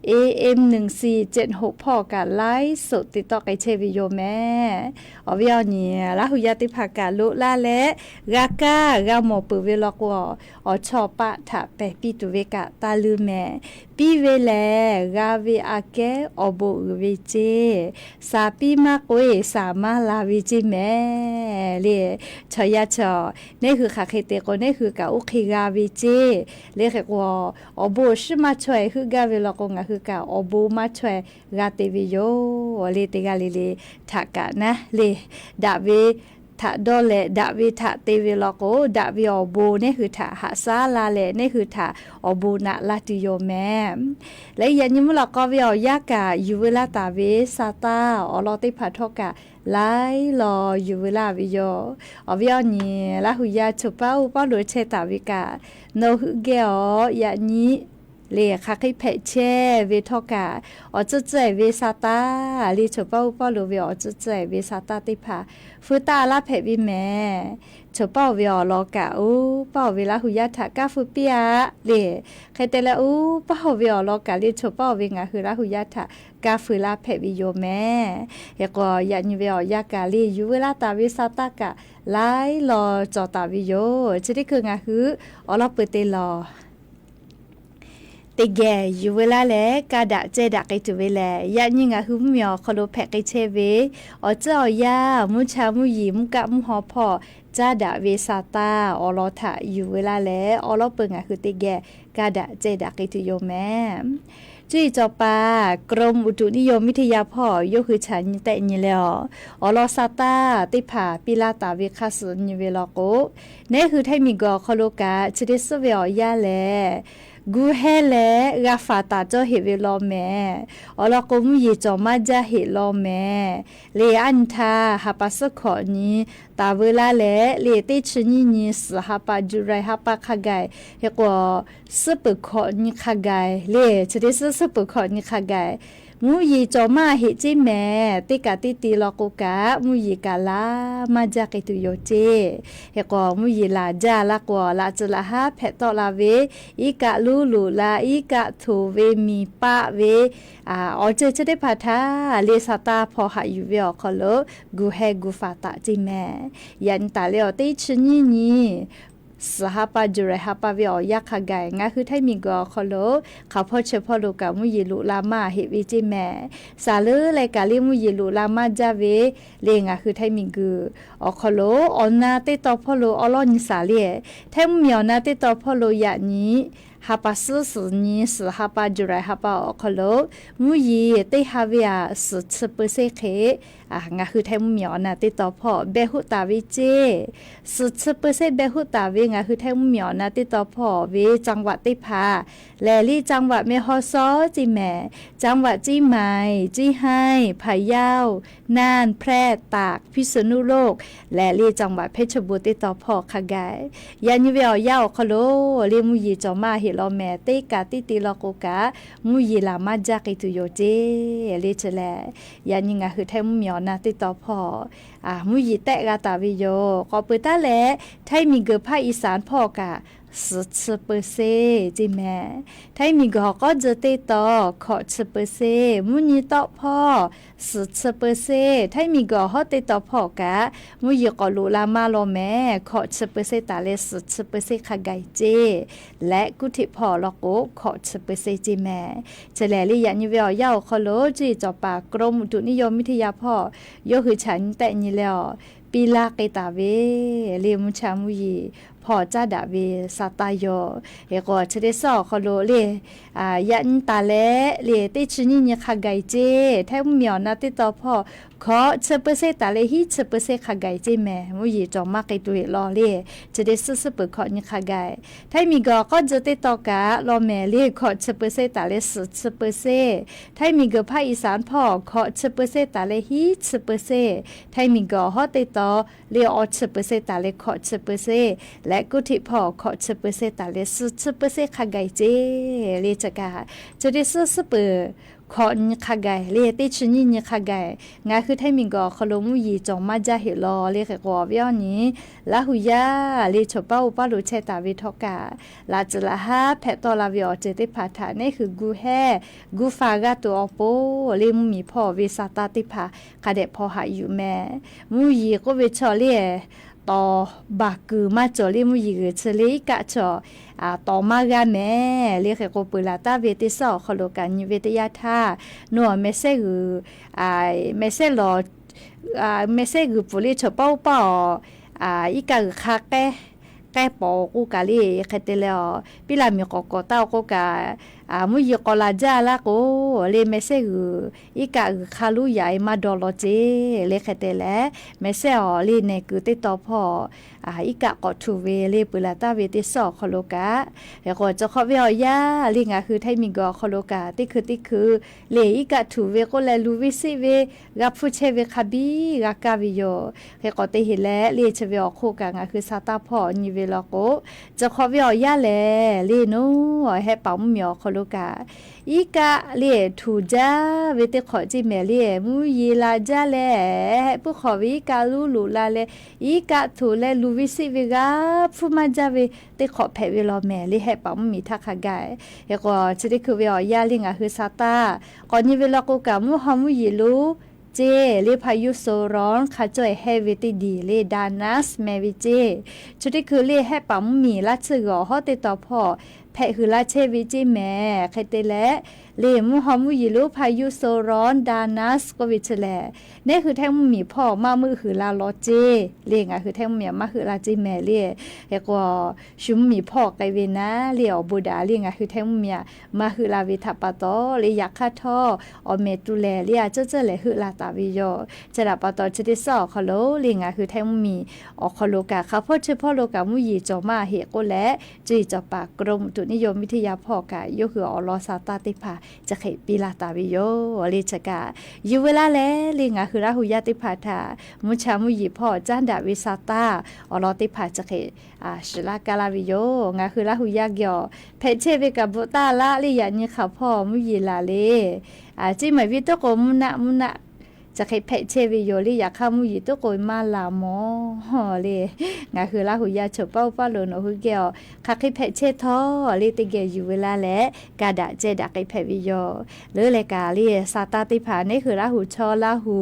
A M หนึ่งสี่เจ็ดหก hpawˇ kaꞈ ไลฟ์สด te tawˆ k'ai chehˇ ve yoˬ mehˍ. Awˬ viˉ awˬ nyi Laˇ huˍ yaˇ teˇ hpaˍ kaꞈ loꞈ laˇ leh, g'a kaˇ g'a mawˬ peuˬ ve law k'o, awˬ chawˇ paˆ htaꞈ pehˬ piˇ tuˬ ve kaꞈ taˇ leuˇ mehˍ. Piˇ ve lehˬ, g'a ve aꞈ kehˉ awˬ bon uiˍ ve ceˇ. Shaˍ piˇ maˇ k'oˆ-e, shaˍ maˇ la ve ceˇ mehˍ le. Chaw yaˇ chaw, neˇ hui hk'aˬ hk'e te k'o, neˇ hui kaꞈ oˇ hk'e g'a ve ceˇ. Le hk'e k'o, awˬ bon shiˉ maˇ chaweh heuˆ gaˇ ve law k'o, ngaˬ hui kaꞈ awˬ bon maˇ chaweh g'a te ve yoˬ. Le teˇ g'aˇ le le htaꞈ kaꞈ naˉ le, daꞈ ve htaꞈ dawˇ leh daꞈ ve htaꞈ te ve law k'o, daꞈ ve awˬ bon neˇ hui htaꞈ haꞈ shaˉ la leh neˇ hui htaꞈ awˬ bon naꞈ laˇ tuˬ yoˬ mehˍ. Leh yaꞈ nyi mvuhˇ lawꞈ k'aw ve awˬ yanˇ kaꞈ yuˬ veu laˇ taˍ ve sa taˇ awˬ lawn teˇ hpaˍ htawˇ kaꞈ laiˉ law yuˬ veu laˇ ve yoˬ. Awˬ viˉ awˬ nyi, Laˇ hu yaˇ choˬ paˉ uˉ pawˇ lo chehˇ taˍ ve kaꞈ, nawˬ hui geh awˬ yaꞈ nyi le hk'aˬ hk'e hpehꞈ chehˇ ve htawˇ kaꞈ, awˬ tcuhˇ tcuhˇ-ehˍ ve sa taˇ le choˬ paˉ uˉ pawˇ lo ve awˬ tcuhˇ tcuhˇ-ehˍ ve sa taˇ teˇ hpaˍ feu taˆ laˇ hpehꞈ ve mehˍ. Choˬ paˉ-oˬ ve awˬ lawn kaꞈ uˉ paˇ-oˬ ve Laˇ hu yaˇ htaꞈ kaˇ feu piˇ-aꞈ le. Hk'e te leh uˉ paˇ-oˬ ve awˬ lawn kaꞈ le choˬ paˉ-oˬ ve ngaˬ hui Laˇ hu yaˇ htaꞈ kaˇ feu laˇ hpehꞈ ve yoˬ mehˍ. Hk'e k'o yaꞈ nyi ve awˬ yanˇ kaꞈ le yuˬ veu laˇ taˍ ve sa taˇ kaꞈ laiˉ law cawˬ taˍ ve yoˬ. Chi teˇ hkui ngaˬ hui awˬ lawn peuˬ te lawˬ teˇ geh yuˬ veu laˇ leh kaˇ daꞈ cehˇ daꞈ k'ai tuˬ ve lehˬ, yaꞈ nyi ngaˬ hui mvuhˇmiˬ awˬ hk'aw lo hpehꞈ k'ai chehˇ ve awˬ tcuhˇ awˬ yanˇ, mvuhˇ cha mvuhˇ yeˬ, mvuhˇ kaˆ mvuhˇ haw hpawˇ caˉ daꞈ ve sa taˇ awˬ lawn htaꞈ yuˬ veu laˇ leh, awˬ lawn peuˬ ngaˬ hui teˇ geh kaˇ daꞈ cehˇ daꞈ k'ai tuˬ yoˬ mehˍ. Cuˇ yiˍ cawˬ paˍ กรมอุตุนิยมวิทยา hpawˇ yawˇ hui chaꞈ nyi tehˆ nyi leh awˬ, awˬ lawn sa taˇ teˇ hpaˍ piˇ laˇ taˍ ve hk'aˇ suh nyi ve law k'o, neˇ hui Htaiˇ miˬguiˬ awˬ hk'aw lo kaꞈ chi teˇ suhˉ ve awˬ yanˇ lehˬ, gu hehˇ leh g'a faˍ taˍ cawˇ heꞈ ve law mehˍ. Awˬ lawn k'o, mvuhˇ yeˬ cawˬ maˇ jaˇ heꞈ law mehˍ. Le a nyi htaˇ ha pa suhˉ hkawꞈ nyi taˍ veu laˇ leh, le teˇ chi nyiˇ nyi suhˍ ha pa July ha pa hk'a gaˬ, hk'e k'o suhˉ peuˬ hkawꞈ nyi hk'a gaˬ le, chi teˇ suhˉ suhˉ peuˬ hkawꞈ nyi hk'a gaˬ, mvuhˇ yeˬ cawˬ maˇ heꞈ ceˇ mehˍ. Teˇ kaꞈ teˇ te law k'o kaꞈ, mvuhˇ yeˬ kaꞈ laˬ maˇ jaˇ k'ai tuˬ yoˬ ceˇ. Hk'e k'o mvuhˇ yeˬ laˬ jaˇ la k'o, laꞈ tcuh laꞈ haˉ hpehꞈ tawˆ la ve, iˉ kaˆ luˉ loꞈ la, iˉ kaˆ htoꞈ ve miˬ paˆ ve awˬ ceuˬ chi teˇ hpaˍ htaꞈ le sa taˇ hpawˇ haꞈ yuˬ ve awˬ hk'aw lo gu hehˇ gu faˍ taˍ ceˇ mehˍ. Yaꞈ nyi taˍ leh awˬ teˇ chi nyiˇ nyi suhˍ ha pa July ha pa ve awˬ yanˇ hk'a gaˬ, ngaˬ hui Htaiˇ miˬguiˬ awˬ hk'aw lo hk'aˬ hpawˇ chi hpawˇ lo kaꞈ mvuhˇ yeˬ loꞈ la maˇ heꞈ ve ceˇ mehˍ. Saˍ leuˉ leh kaꞈ le mvuhˇ yeˬ loꞈ la maˇ jaˇ ve le ngaˬ hui Htaiˇ miˬguiˬ awˬ hk'aw lo awˬ na teˇ tawn hpawˇ lo awˬ lawn nyi saˍ le, Htaiˇ mvuhˇmiˬ awˬ na teˇ tawn hpawˇ lo yaꞈ nyi ha pa suhˉ suhˍ nyi suhˍ ha pa July ha pa awˬ hk'aw lo mvuhˇ yeˬ teˇ ha ve aꞈ suhˍ chi เปอร์เซ็นต์ hk'e ngaˬ hui Htaiˇ mvuhˇmiˬ awˬ na teˇ tawn hpawˇ behˬ hoˆ taˍ ve ceˇ. Suhˍ chi เปอร์เซ็นต์ behˬ hoˆ taˍ ve ngaˬ hui Htaiˇ mvuhˇmiˬ awˬ na teˇ tawn hpawˇ ve จังหวัด teˇ hpaˍ lehˬ, le จังหวัด แม่ฮ่องสอน ceˇ mehˍ. จังหวัด เชียงใหม่ เชียงราย พะเยา น่าน แพร่ ตาก พิษณุโลก lehˬ le จังหวัด เพชรบูรณ์ teˇ tawn hpawˇ hk'a gaˬ, yaꞈ nyi ve awˬ yanˇ awˬ hk'aw lo le mvuhˇ yeˬ cawˬ maˇ heꞈ law mehˍ. Teˇ kaꞈ teˇ te law k'o kaꞈ, mvuhˇ yeˬ laˬ maˇ jaˇ k'ai tuˬ yoˬ ceˇ. Le chi lehˬ, yaꞈ nyi ngaˬ hui Htaiˇ mvuhˇmiˬ awˬ na teˇ tawn hpawˇ mvuhˇ yeˬ tehˆ g'a taˍ ve yoˬ. K'awꞈ peuˬ taˉ leh, Htaiˇ miˬguiˬ ภาคอีสาน hpawˇ kaꞈ suhˍ chi เปอร์เซ็นต์ ceˇ mehˍ. Htaiˇ miˬguiˬ awˬ k'awˉ tcuh teˇ tawn hkawꞈ chi เปอร์เซ็นต์, mvuhˇ nyi tawˆ hpawˇ suhˍ chi เปอร์เซ็นต์, Htaiˇ miˬguiˬ awˬ hawˉ teˇ tawn hpawˇ kaꞈ mvuhˇ yeˬ k'awꞈ loꞈ la maˇ law mehˍ. Hkawꞈ chi เปอร์เซ็นต์ taˍ leh suhˍ chi เปอร์เซ็นต์ hk'a gaˬ ceˇ. Leh kuˇ hteꞈ hpawˇ law k'o, hkawꞈ chi เปอร์เซ็นต์ ceˇ mehˍ. Chi lehˬ le yaꞈ nyi ve awˬ yanˇ awˬ hk'aw lo cuˇ yiˍ cawˬ paˍ กรมอุตุนิยมวิทยา hpawˇ yawˇ hui chaꞈ nyi tehˆ nyi leh awˬ, piˇ laˇ k'ai taˍ ve le mvuhˇ cha mvuhˇ yeˬ hpawˇ caˉ daꞈ ve sa taˇ yoˬ. Hk'e k'o chi teˇ suhˉ awˬ hk'aw lo le yaꞈ nyi taˍ leh le teˇ chi nyiˇ nyi hk'a gaˬ ceˇ. Htaiˇ mvuhˇmiˬ awˬ na teˇ tawn hpawˇ hkawꞈ chi เปอร์เซ็นต์ taˍ leh hiˉ chi เปอร์เซ็นต์ hk'a gaˬ ceˇ mehˍ. Mvuhˇ yeˬ cawˬ maˇ k'ai tuˬ heꞈ law le, chi teˇ suhˉ suhˉ peuˬ hkawꞈ nyi hk'a gaˬ. Htaiˇ miˬguiˬ awˬ k'awˉ tcuh teˇ tawn kaꞈ law mehˍ le, hkawꞈ chi เปอร์เซ็นต์ taˍ leh suhˍ chi เปอร์เซ็นต์, Htaiˇ miˬguiˬ ภาคอีสาน hpawˇ hkawꞈ chi เปอร์เซ็นต์ taˍ leh hiˉ chi เปอร์เซ็นต์, Htaiˇ miˬguiˬ awˬ hawˉ teˇ tawn le awˬ chi เปอร์เซ็นต์ taˍ leh hkawꞈ chi เปอร์เซ็นต์, leh kuˇ hteꞈ hpawˇ hkawꞈ chi เปอร์เซ็นต์ taˍ leh suhˍ chi เปอร์เซ็นต์ hk'a gaˬ ceˇ. Le chi kaꞈ chi teˇ suhˉ suhˉ peuˬ hkawꞈ nyi hk'a gaˬ le teˇ chi nyiˇ nyi hk'a gaˬ, ngaˬ hui Htaiˇ miˬguiˬ awˬ hk'aw lo mvuhˇ yeˬ cawˬ maˇ jaˇ heꞈ law le. Hk'e k'o awˬ viˉ awˬ nyi, Laˇ hu yaˇ le choˬ paˉ uˉ paˉ lo chehˇ taˍ ve htawˇ kaꞈ, laꞈ tcuh laꞈ haˉ hpehꞈ tawˆ la ve awˬ ceuˬ teˇ hpaˍ htaꞈ neˇ hui gu hehˇ gu faˍ g'a tuˬ awˬ pon le mvuhˇmiˬ hpawˇ ve sa taˇ teˇ hpaˍ hk'a dehꞈ hpawˇ haꞈ yuˬ mehˍ. Mvuhˇ yeˬ k'oˆ ve chaw le tawˍ baˬ kuiˬ maˇ cawˬ le mvuhˇ yeˬ g'uiˬ chi le iˉ kaˆ chaw tawˍ maˇ g'a mehˍ le. Hk'e k'o peuˬ laˬ taˍ ve teˇ suhˉ awˬ hk'aw lo kaꞈ nyi ve teˇ yanˇ htaˇ, nawˬ mehˍ sehˉ g'uiˬ mehˍ sehˉ lawˬ mehˍ sehˉ g'uiˬ pfuhˍ le choˬ paˉ uˉ paˉ awˬ iˉ kaˆ g'uiˬ hk'a k'ehˉ k'ehˉ pawˍ k'oˆ kaꞈ le, hk'e te leh a, piˉ laˇ miˬ k'awꞈ k'awꞈ taˇ-o k'oˆ kaꞈ, mvuhˇ yeˬ k'awꞈ laˬ jaˇ laˇ k'o, le meh sehˉ g'uiˬ iˉ kaˆ g'uiˬ hk'a luˉ yaꞈ e maˇ dawˇ law ceˇ le. Hk'e te leh, meh sehˉ awˬ le nehˬ kuiˬ teˇ taw hpawˇ iˉ kaˆ k'awꞈ htuꞈ ve le peuˬ laˬ taˍ ve teˇ suhˉ awˬ hk'aw lo kaꞈ, hk'e k'o, chi hk'awꞈ ve awˬ yanˇ le ngaˬ hui htaiˇ miˬ guiˬ awˬ hk'aw lo kaꞈ teˇ hkui teˇ hkui le iˉ kaˆ htuꞈ ve k'oˆ leh, luˬ ve siˆ ve g'a hpuˇ chehˇ ve hk'a biˇ g'a kaˇ ve yoˬ. Hk'e k'o, teˇ heˆ leh le chi ve awˬ hk'oˆ kaꞈ ngaˬ hui sa taˇ hpawˇ nyi ve law k'o, chi hk'awꞈ ve awˬ yanˇ lehˬ le, nawˬ hehˆ paˍ mvuhˇ miˬ awˬ hk'aw lo kaꞈ iˉ kaˆ le htuꞈ jaˇ ve teˇ hk'awꞈ ceˇ mehˍ le, mvuhˇ yeˬ laˬ jaˇ leh, hehˆ puiˉ hk'awꞈ ve iˉ kaˆ luˉ loꞈ la leh, iˉ kaˆ htuꞈ leh luˬ ve siˆ ve g'a hpuˇ maˇ jaˇ ve teˇ hk'awꞈ hpehꞈ ve law mehˍ le, hehˆ paˍ mvuhˇ miˬ htaˇ hk'a gaˬ. Hk'e k'o, chi teˇ hkui ve awˬ yanˇ le ngaˬ hui sa taˇ k'awꞈ nyi ve law k'o kaꞈ, mvuhˇ haw mvuhˇ yeˬ lo ceˇ le พายุโซนร้อน hk'a cawˇ e hehˇ ve teˇ diˬ le ดานัส meh ve ceˇ. Chi teˇ hkui le hehˆ paˍ mvuhˇ miˬ laˇ tsuhˇ g'uiˬ awˬ hawˉ teˇ taw hpawˇ hpehꞈ hui laˇ chehˇ ve ceˇ mehˍ. Hk'e te leh, le mvuhˇ haw mvuhˇ yeˬ lo พายุโซนร้อน ดานัส k'oˆ ve chi lehˬ, neˉ hui htaiˇ mvuhˇ miˬ hpawˇ maˇ meuˆ hui la law ceˇ le, ngaˬ hui htaiˇ mvuhˇ miˬ maˇ heuˆ la ceˇ mehˍ le. Hk'e k'o, shu mvuhˇ miˬ hpawˇ k'ai ve naˉ le awˬ bon daꞈ le ngaˬ hui htaiˇ mvuhˇ miˬ maˇ heuˆ la ve htaꞈ pa taw le, yaꞈ hk'aˇ htawˇ awˬ mehˍ tu lehˬ le a ceuˇ ceuˇ lehˬ heuˆ la taˍ ve yoˬ. Chi htaꞈ pa taw chi teˇ suhˉ awˬ hk'aw lo le ngaˬ hui htaiˇ mvuhˇ miˬ awˬ hk'aw lo kaꞈ hk'a hpawˇ chi hpawˇ lo kaꞈ mvuhˇ yeˬ cawˬ maˇ heˆ k'oˆ leh, ceˇ cawˬ paˍ กรมอุตุนิยมวิทยา hpawˇ kaꞈ yawˇ hui awˬ lawn sa taˇ teˇ hpaˍ chi hk'e piˇ laˇ taˍ ve yoˬ le. Chi kaꞈ yuˬ ve laˇ leh le ngaˬ hui Laˇ hu yaˇ teˇ hpaˍ htaꞈ mvuhˇ cha mvuhˇ yeˬ hpawˇ caˉ daꞈ ve sa taˇ awˬ lawn teˇ hpaˍ chi hk'e shiˍ laˇ kaˇ laˇ ve yoˬ. Ngaˬ hui Laˇ hu yaˇ geh awˬ hpehꞈ chehˇ ve kaꞈ bvuhꞈ taˇ laˇ le, yaꞈ nyi hk'aˬ hpawˇ mvuhˇ yeˬ laˬ le, ceˇ maˬ ve tuˉ k'o mvuhˇ naˆ mvuhˇ naˆ chi hk'e hpehꞈ chehˇ ve yoˬ le. Yaꞈ hk'aˇ mvuhˇ yeˬ tuˉ k'o maˇ laˬ mawˬ le. Ngaˬ hui Laˇ hu yaˇ chaw paˇ oˇ paˇ lo nawˬ hui geh awˬ hk'aˬ hk'e hpehꞈ chehˇ htawˇ le teˇ geh yuˬ ve laˇ leh, ka daꞈ ceh daꞈ k'ai hpehꞈ ve yoˬ. Leuˉ leh kaꞈ le sa taˇ teˇ hpaˍ neˉ hui Laˇ hu chaw Laˇ hu,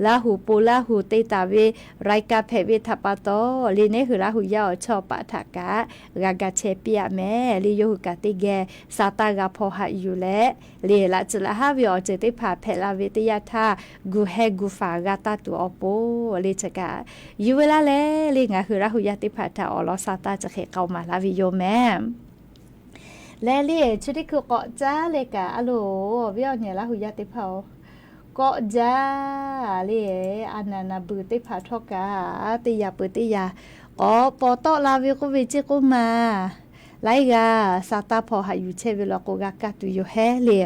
Laˇ hu po Laˇ hu te taˍ ve รายการ hpehꞈ ve htaꞈ pa taw le neˉ hui Laˇ hu yaˇ awˬ chawˇ paˍ htaꞈ kaꞈ g'a ga chehˇ piˇ aꞈ mehˍ le. Yawˇ hui kaꞈ teˇ geh sa taˇ g'a hpaw haꞈ yuˬ leh le laꞈ tcuhˍ laꞈ haˉ ve awˬ ceuˬ teˇ hpaˍ hpehꞈ la ve teˇ yanˇ htaˇ, gu heh gu faˍ g'a taˇ tuˬ awˬ pon le chi kaꞈ yuˬ ve laˇ leh le ngaˬ hui Laˇ hu yaˇ teˇ hpaˍ htaꞈ awˬ lawn sa taˇ chi hk'e k'aoˍ maˍ laˇ ve yoˬ mehˍ. Leh le chi teˇ hkui k'awꞈ caˉ leh kaꞈ a loˍ awˬ viˉ awˬ nyi Laˇ hu yaˇ teˇ hpaˍ-oˬ, kawˆ jaˇ le, a naˍ naˍ beuˬ teˇ hpaˍ htawˇ kaꞈ teˇ yaꞈ peuˬ teˇ yaꞈ k'awꞈ paw tawˆ la ve k'oˆ ve ceˇ k'oˆ ma, laiˉ g'aˇ sa taˇ hpaw haꞈ yuˬ chehˇ ve law k'o g'a kaˇ tuˬ yoˬ hehˉ le.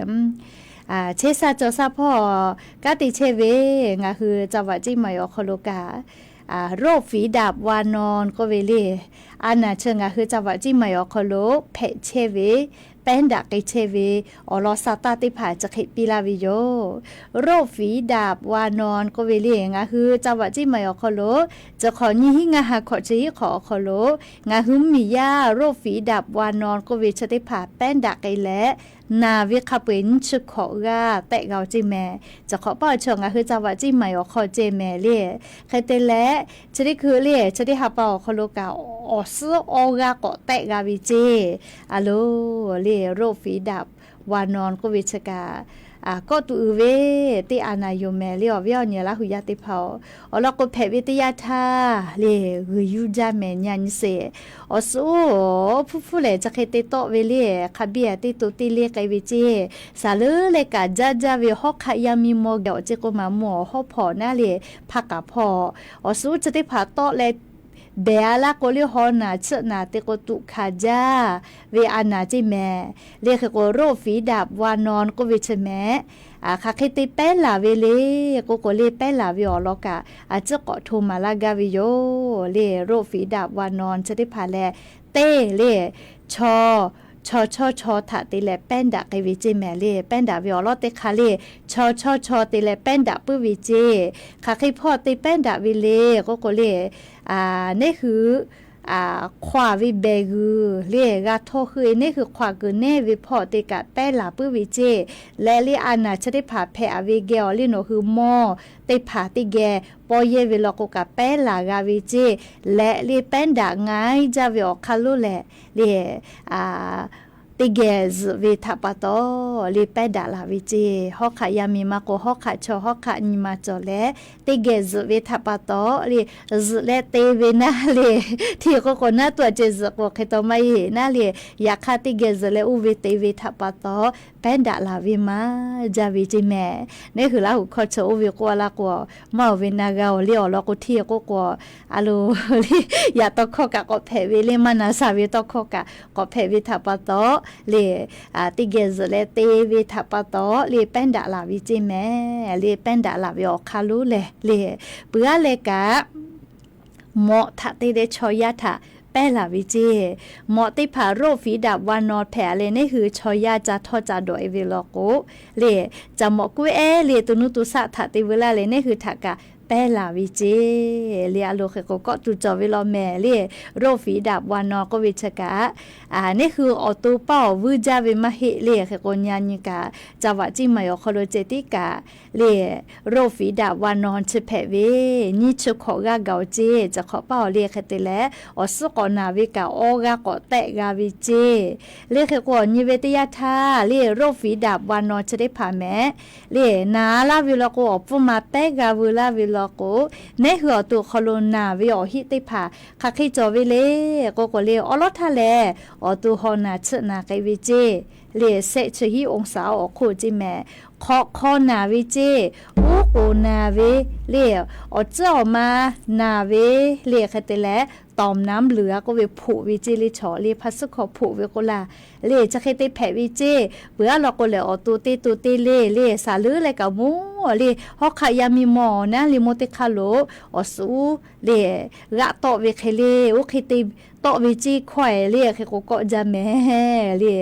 Chehˇ sha cawˬ sha hpawˇ kanˉ te chehˇ ve ngaˬ hui จังหวัดเชียงใหม่ awˬ hk'aw lo kaꞈ โรคฝีดาษวานอน k'oˆ ve le, a naˍ chi ngaˬ hui จังหวัดเชียงใหม่ awˬ hk'aw lo hpehꞈ chehˇ ve, pehˉ daꞈ k'ai chehˇ ve awˬ lawn sa taˇ teˇ hpaˍ chi hk'e piˇ laˇ ve yoˬ. โรคฝีดาษวานอน k'oˆ ve le, ngaˬ hui จังหวัดเชียงใหม่ awˬ hk'aw lo chi hk'awꞈ nyiˇ hinˉ ngaˇ ha hkawꞈ chi hiˉ hk'awꞈ awˬ hk'aw lo ngaˬ hui mvuhˇ miˬ yaˇ โรคฝีดาษวานอน k'oˆ ve chi teˇ hpaˍ pehˉ daꞈ k'ai leh, naˬ ve hk'a peu-eˬ nyiˇ chi hkawꞈ g'aˇ tehꞈ g'a-o ceˇ mehˍ. Chi hk'awꞈ paˆ awˬ chi ngaˬ hui จังหวัดเชียงใหม่ awˬ hk'aw ceh mehˍ le. Hk'e te leh chi teˇ hkui le chi teˇ ha pa awˬ hk'aw lo kaꞈ awˬ suhˉ awˇ g'aˇ k'awꞈ tehꞈ g'a ve ceˇ. A loˍ le โรคฝีดาษวานอน k'oˆ ve chi kaꞈ kawˆ tuˬ uiˍ ve teˇ a naˍ yoˬ mehˍ le awˬ viˉ awˬ nyi Laˇ hu yaˇ teˇ hpaˍ-oˬ, awˬ lawn k'o hpehꞈ ve teˇ yanˇ htaˇ le g'uiˬ yuˇ jaˇ mehˍ nyi nyi sheˍ. Awˬ suhˉ oˇ hpuˇ hpuˇ lehˬ chi hk'e te tawˆ ve le, hk'a biˇ a teˇ to teˇ le k'ai ve ceˇ. Saˍ leuˉ leh kaꞈ jaˇ jaˇ ve hawˉ hk'aˆ yaˇ miˇ mawˇ geh awˬ ceˇ k'oˆ ma mvuhˇ awˬ hawˉ hpawꞈ naˉ le, hpaˇ k'aˍ hpawˇ awˬ suhˉ chi teˇ hpaˍ tawˆ leh behˬ a laˇ k'o le haw naˬ chiˆ naˬ te k'o tuꞈ hkanˍ jaˇ ve a naˍ ceˇ mehˍ. Le hk'e k'o โรคฝีดาษวานอน k'oˆ ve chi mehˍ. Hk'aˬ hk'e te pehˉ laˬ ve le k'oˆ k'o le pehˉ laˬ ve awˬ lawn kaꞈ a ciˉ k'awꞈ hto maˍ laˇ gaˇ ve yoˬ le. โรคฝีดาษวานอน chi teˇ hpaˍ leh teˇ le chaw chaw chawˇ chaw htaꞈ te leh pehˉ daꞈ k'ai ve ceˇ mehˍ le. Pehˉ daꞈ ve awˬ lawn teˇ hk'aˇ le chaw chawˇ chaw te leh pehˉ daꞈ puiˉ ve ceˇ. Hk'aˬ hk'e hpawˇ te pehˉ daꞈ ve le k'oˆ k'o le, neˉ hui hk'aˬ ve behˬ g'uiˬ le g'a htawˇ hui neˉ hui hk'aˬ kuiˬ neˇ ve hpawˇ te kaꞈ pehˉ laˬ puiˉ ve ceˇ. Leh le a naˍ chi teˇ hpaˍ hpehꞈ ve geh awˬ le nawˬ hui mawˇ teˇ hpaˍ teˇ geh paw yehˇ ve law k'o kaꞈ pehˉ laˬ g'a ve ceˇ. Leh le pehˉ daꞈ ngaiˉ jaˇ ve awˬ hk'aˇ lonˉ lehˬ le, a teˇ geh zuhꞈ ve htaꞈ pa taw le, pehˉ daꞈ laˬ ve ceˇ. Hawˉ hk'aꞈ yaˇ miˇ ma k'o, hawˉ hk'aꞈ chaw hawˉ hk'aꞈ nyi ma cawˬ leh, teˇ geh zuhꞈ ve htaꞈ pa taw le, zuhꞈ leh te ve naˉ le, hteˇ k'o k'awꞈ naˉ tuˬ a ceh zuhꞈ k'o hk'e taw maˇ heˆ naˉ le. Yaꞈ hk'aˇ teˇ geh zuhꞈ leh oˇ ve te ve htaꞈ pa taw, pehˉ daꞈ laˬ ve maˇ jaˇ ve ceˇ mehˍ. Neˇ hui Laˇ huˍ hkawˇ chi oˇ ve k'oˆ a laˇ k'o, maˇ oˬ ve na g'a oˬ le awˬ lawn k'o hteˇ k'o k'o, a lo le, yaꞈ tawˇ hkawˇ kaꞈ k'awꞈ hpehꞈ ve le, maˇ na sha ve tawˇ hkawˇ kaꞈ k'awꞈ hpehꞈ ve htaꞈ pa taw le, teˇ geh zuhꞈ leh te ve htaꞈ pa taw le, pehˉ daꞈ laˬ ve ceˇ mehˍ. Le pehˉ daꞈ laˬ ve awˬ hk'aˇ lonˉ lehˬ le, peuˬ aˉ leh kaꞈ mawꞈ htaꞈ te leh chaw yaˇ htaꞈ pehˉ laˬ ve ceˇ. Mawꞈ teˇ hpaˍ โรคฝีดาษวานอน hpehꞈ leh neˇ hui chaw yaˇ ca htawˇ ca dawꞈ e ve law k'o le, caˬ mawꞈ k'uˉ ehˉ le to nuˇ to shaˆ htaꞈ te veu laˇ leh neˇ hui htaꞈ kaꞈ pehˉ laˬ ve ceˇ. Le a lo hk'e k'o kawˆ tuˬ cawˬ ve law mehˍ le, โรคฝีดาษวานอน k'oˆ ve chi kaꞈ, neˇ hui awˬ to paˇ awˬ vuiˇ jaˇ ve maˇ heˆ le. Hk'e k'o nyi a nyi kaꞈ, ca vaꞈ ciˇ ma awˬ hk'aw lo ceh tiˉ kaꞈ le, โรคฝีดาษวานอน chi hpehꞈ ve nyiˇ chi hkawꞈ g'aˇ gaˬ oˬ ceˇ. Chi hk'awꞈ paˇ awˬ le hk'e te leh, awˬ suhˉ k'awꞈ naˬ ve kaꞈ awˇ g'aˇ k'awꞈ tehˆ g'a ve ceˇ. Le hk'e k'o awˬ nyi ve teˇ yanˇ htaˇ le, โรคฝีดาษวานอน chi teˇ hpaˍ mehˍ le, naˬ laˇ ve law k'o awˬ pfuhˇ ma pehˉ g'a veu laˇ ve law k'o, neˇ hui awˬ to awˬ hk'aw lo naˬ ve awˬ hiˆ teˇ hpaˍ hk'aˬ hk'e cawˬ ve le k'o k'o le, awˉ lawˉ htaˇ lehˬ awˬ to haw naˬ chiˆ naˬ k'ai ve ceˇ. Le แสนสี่ร้อยองศา awˬ hk'oˆ ceˇ mehˍ. Hk'awꞈ hk'aw naˬ ve ceˇ, uˉ k'oˍ naˬ ve le, awˬ tcuhˉ awˬ ma naˬ ve le hk'e te leh, ต่อมน้ำเหลือง k'oˆ ve hpoꞈ ve ceˇ le, chaw le hpaˇ suhˉ hkawꞈ hpoꞈ ve k'oˆ laˇ. Le chi hk'e te hpehꞈ ve ceˇ. Peuˬ aˉ law k'o lehˬ awˬ to teˇ to teˇ le le saˍ leuˉ leh kaꞈ mawˇ le, hawˉ hk'aˆ yaˇ miˇ mawˇ naˉ le mawˇ teˇ hk'aˇ lo awˬ suhˉ le g'aˆ tawˆ ve hk'e le, oˇ hk'e te tawˆ ve ceˇ hkawehˍ le hk'e k'o kawˆ jaˇ mehˍ le.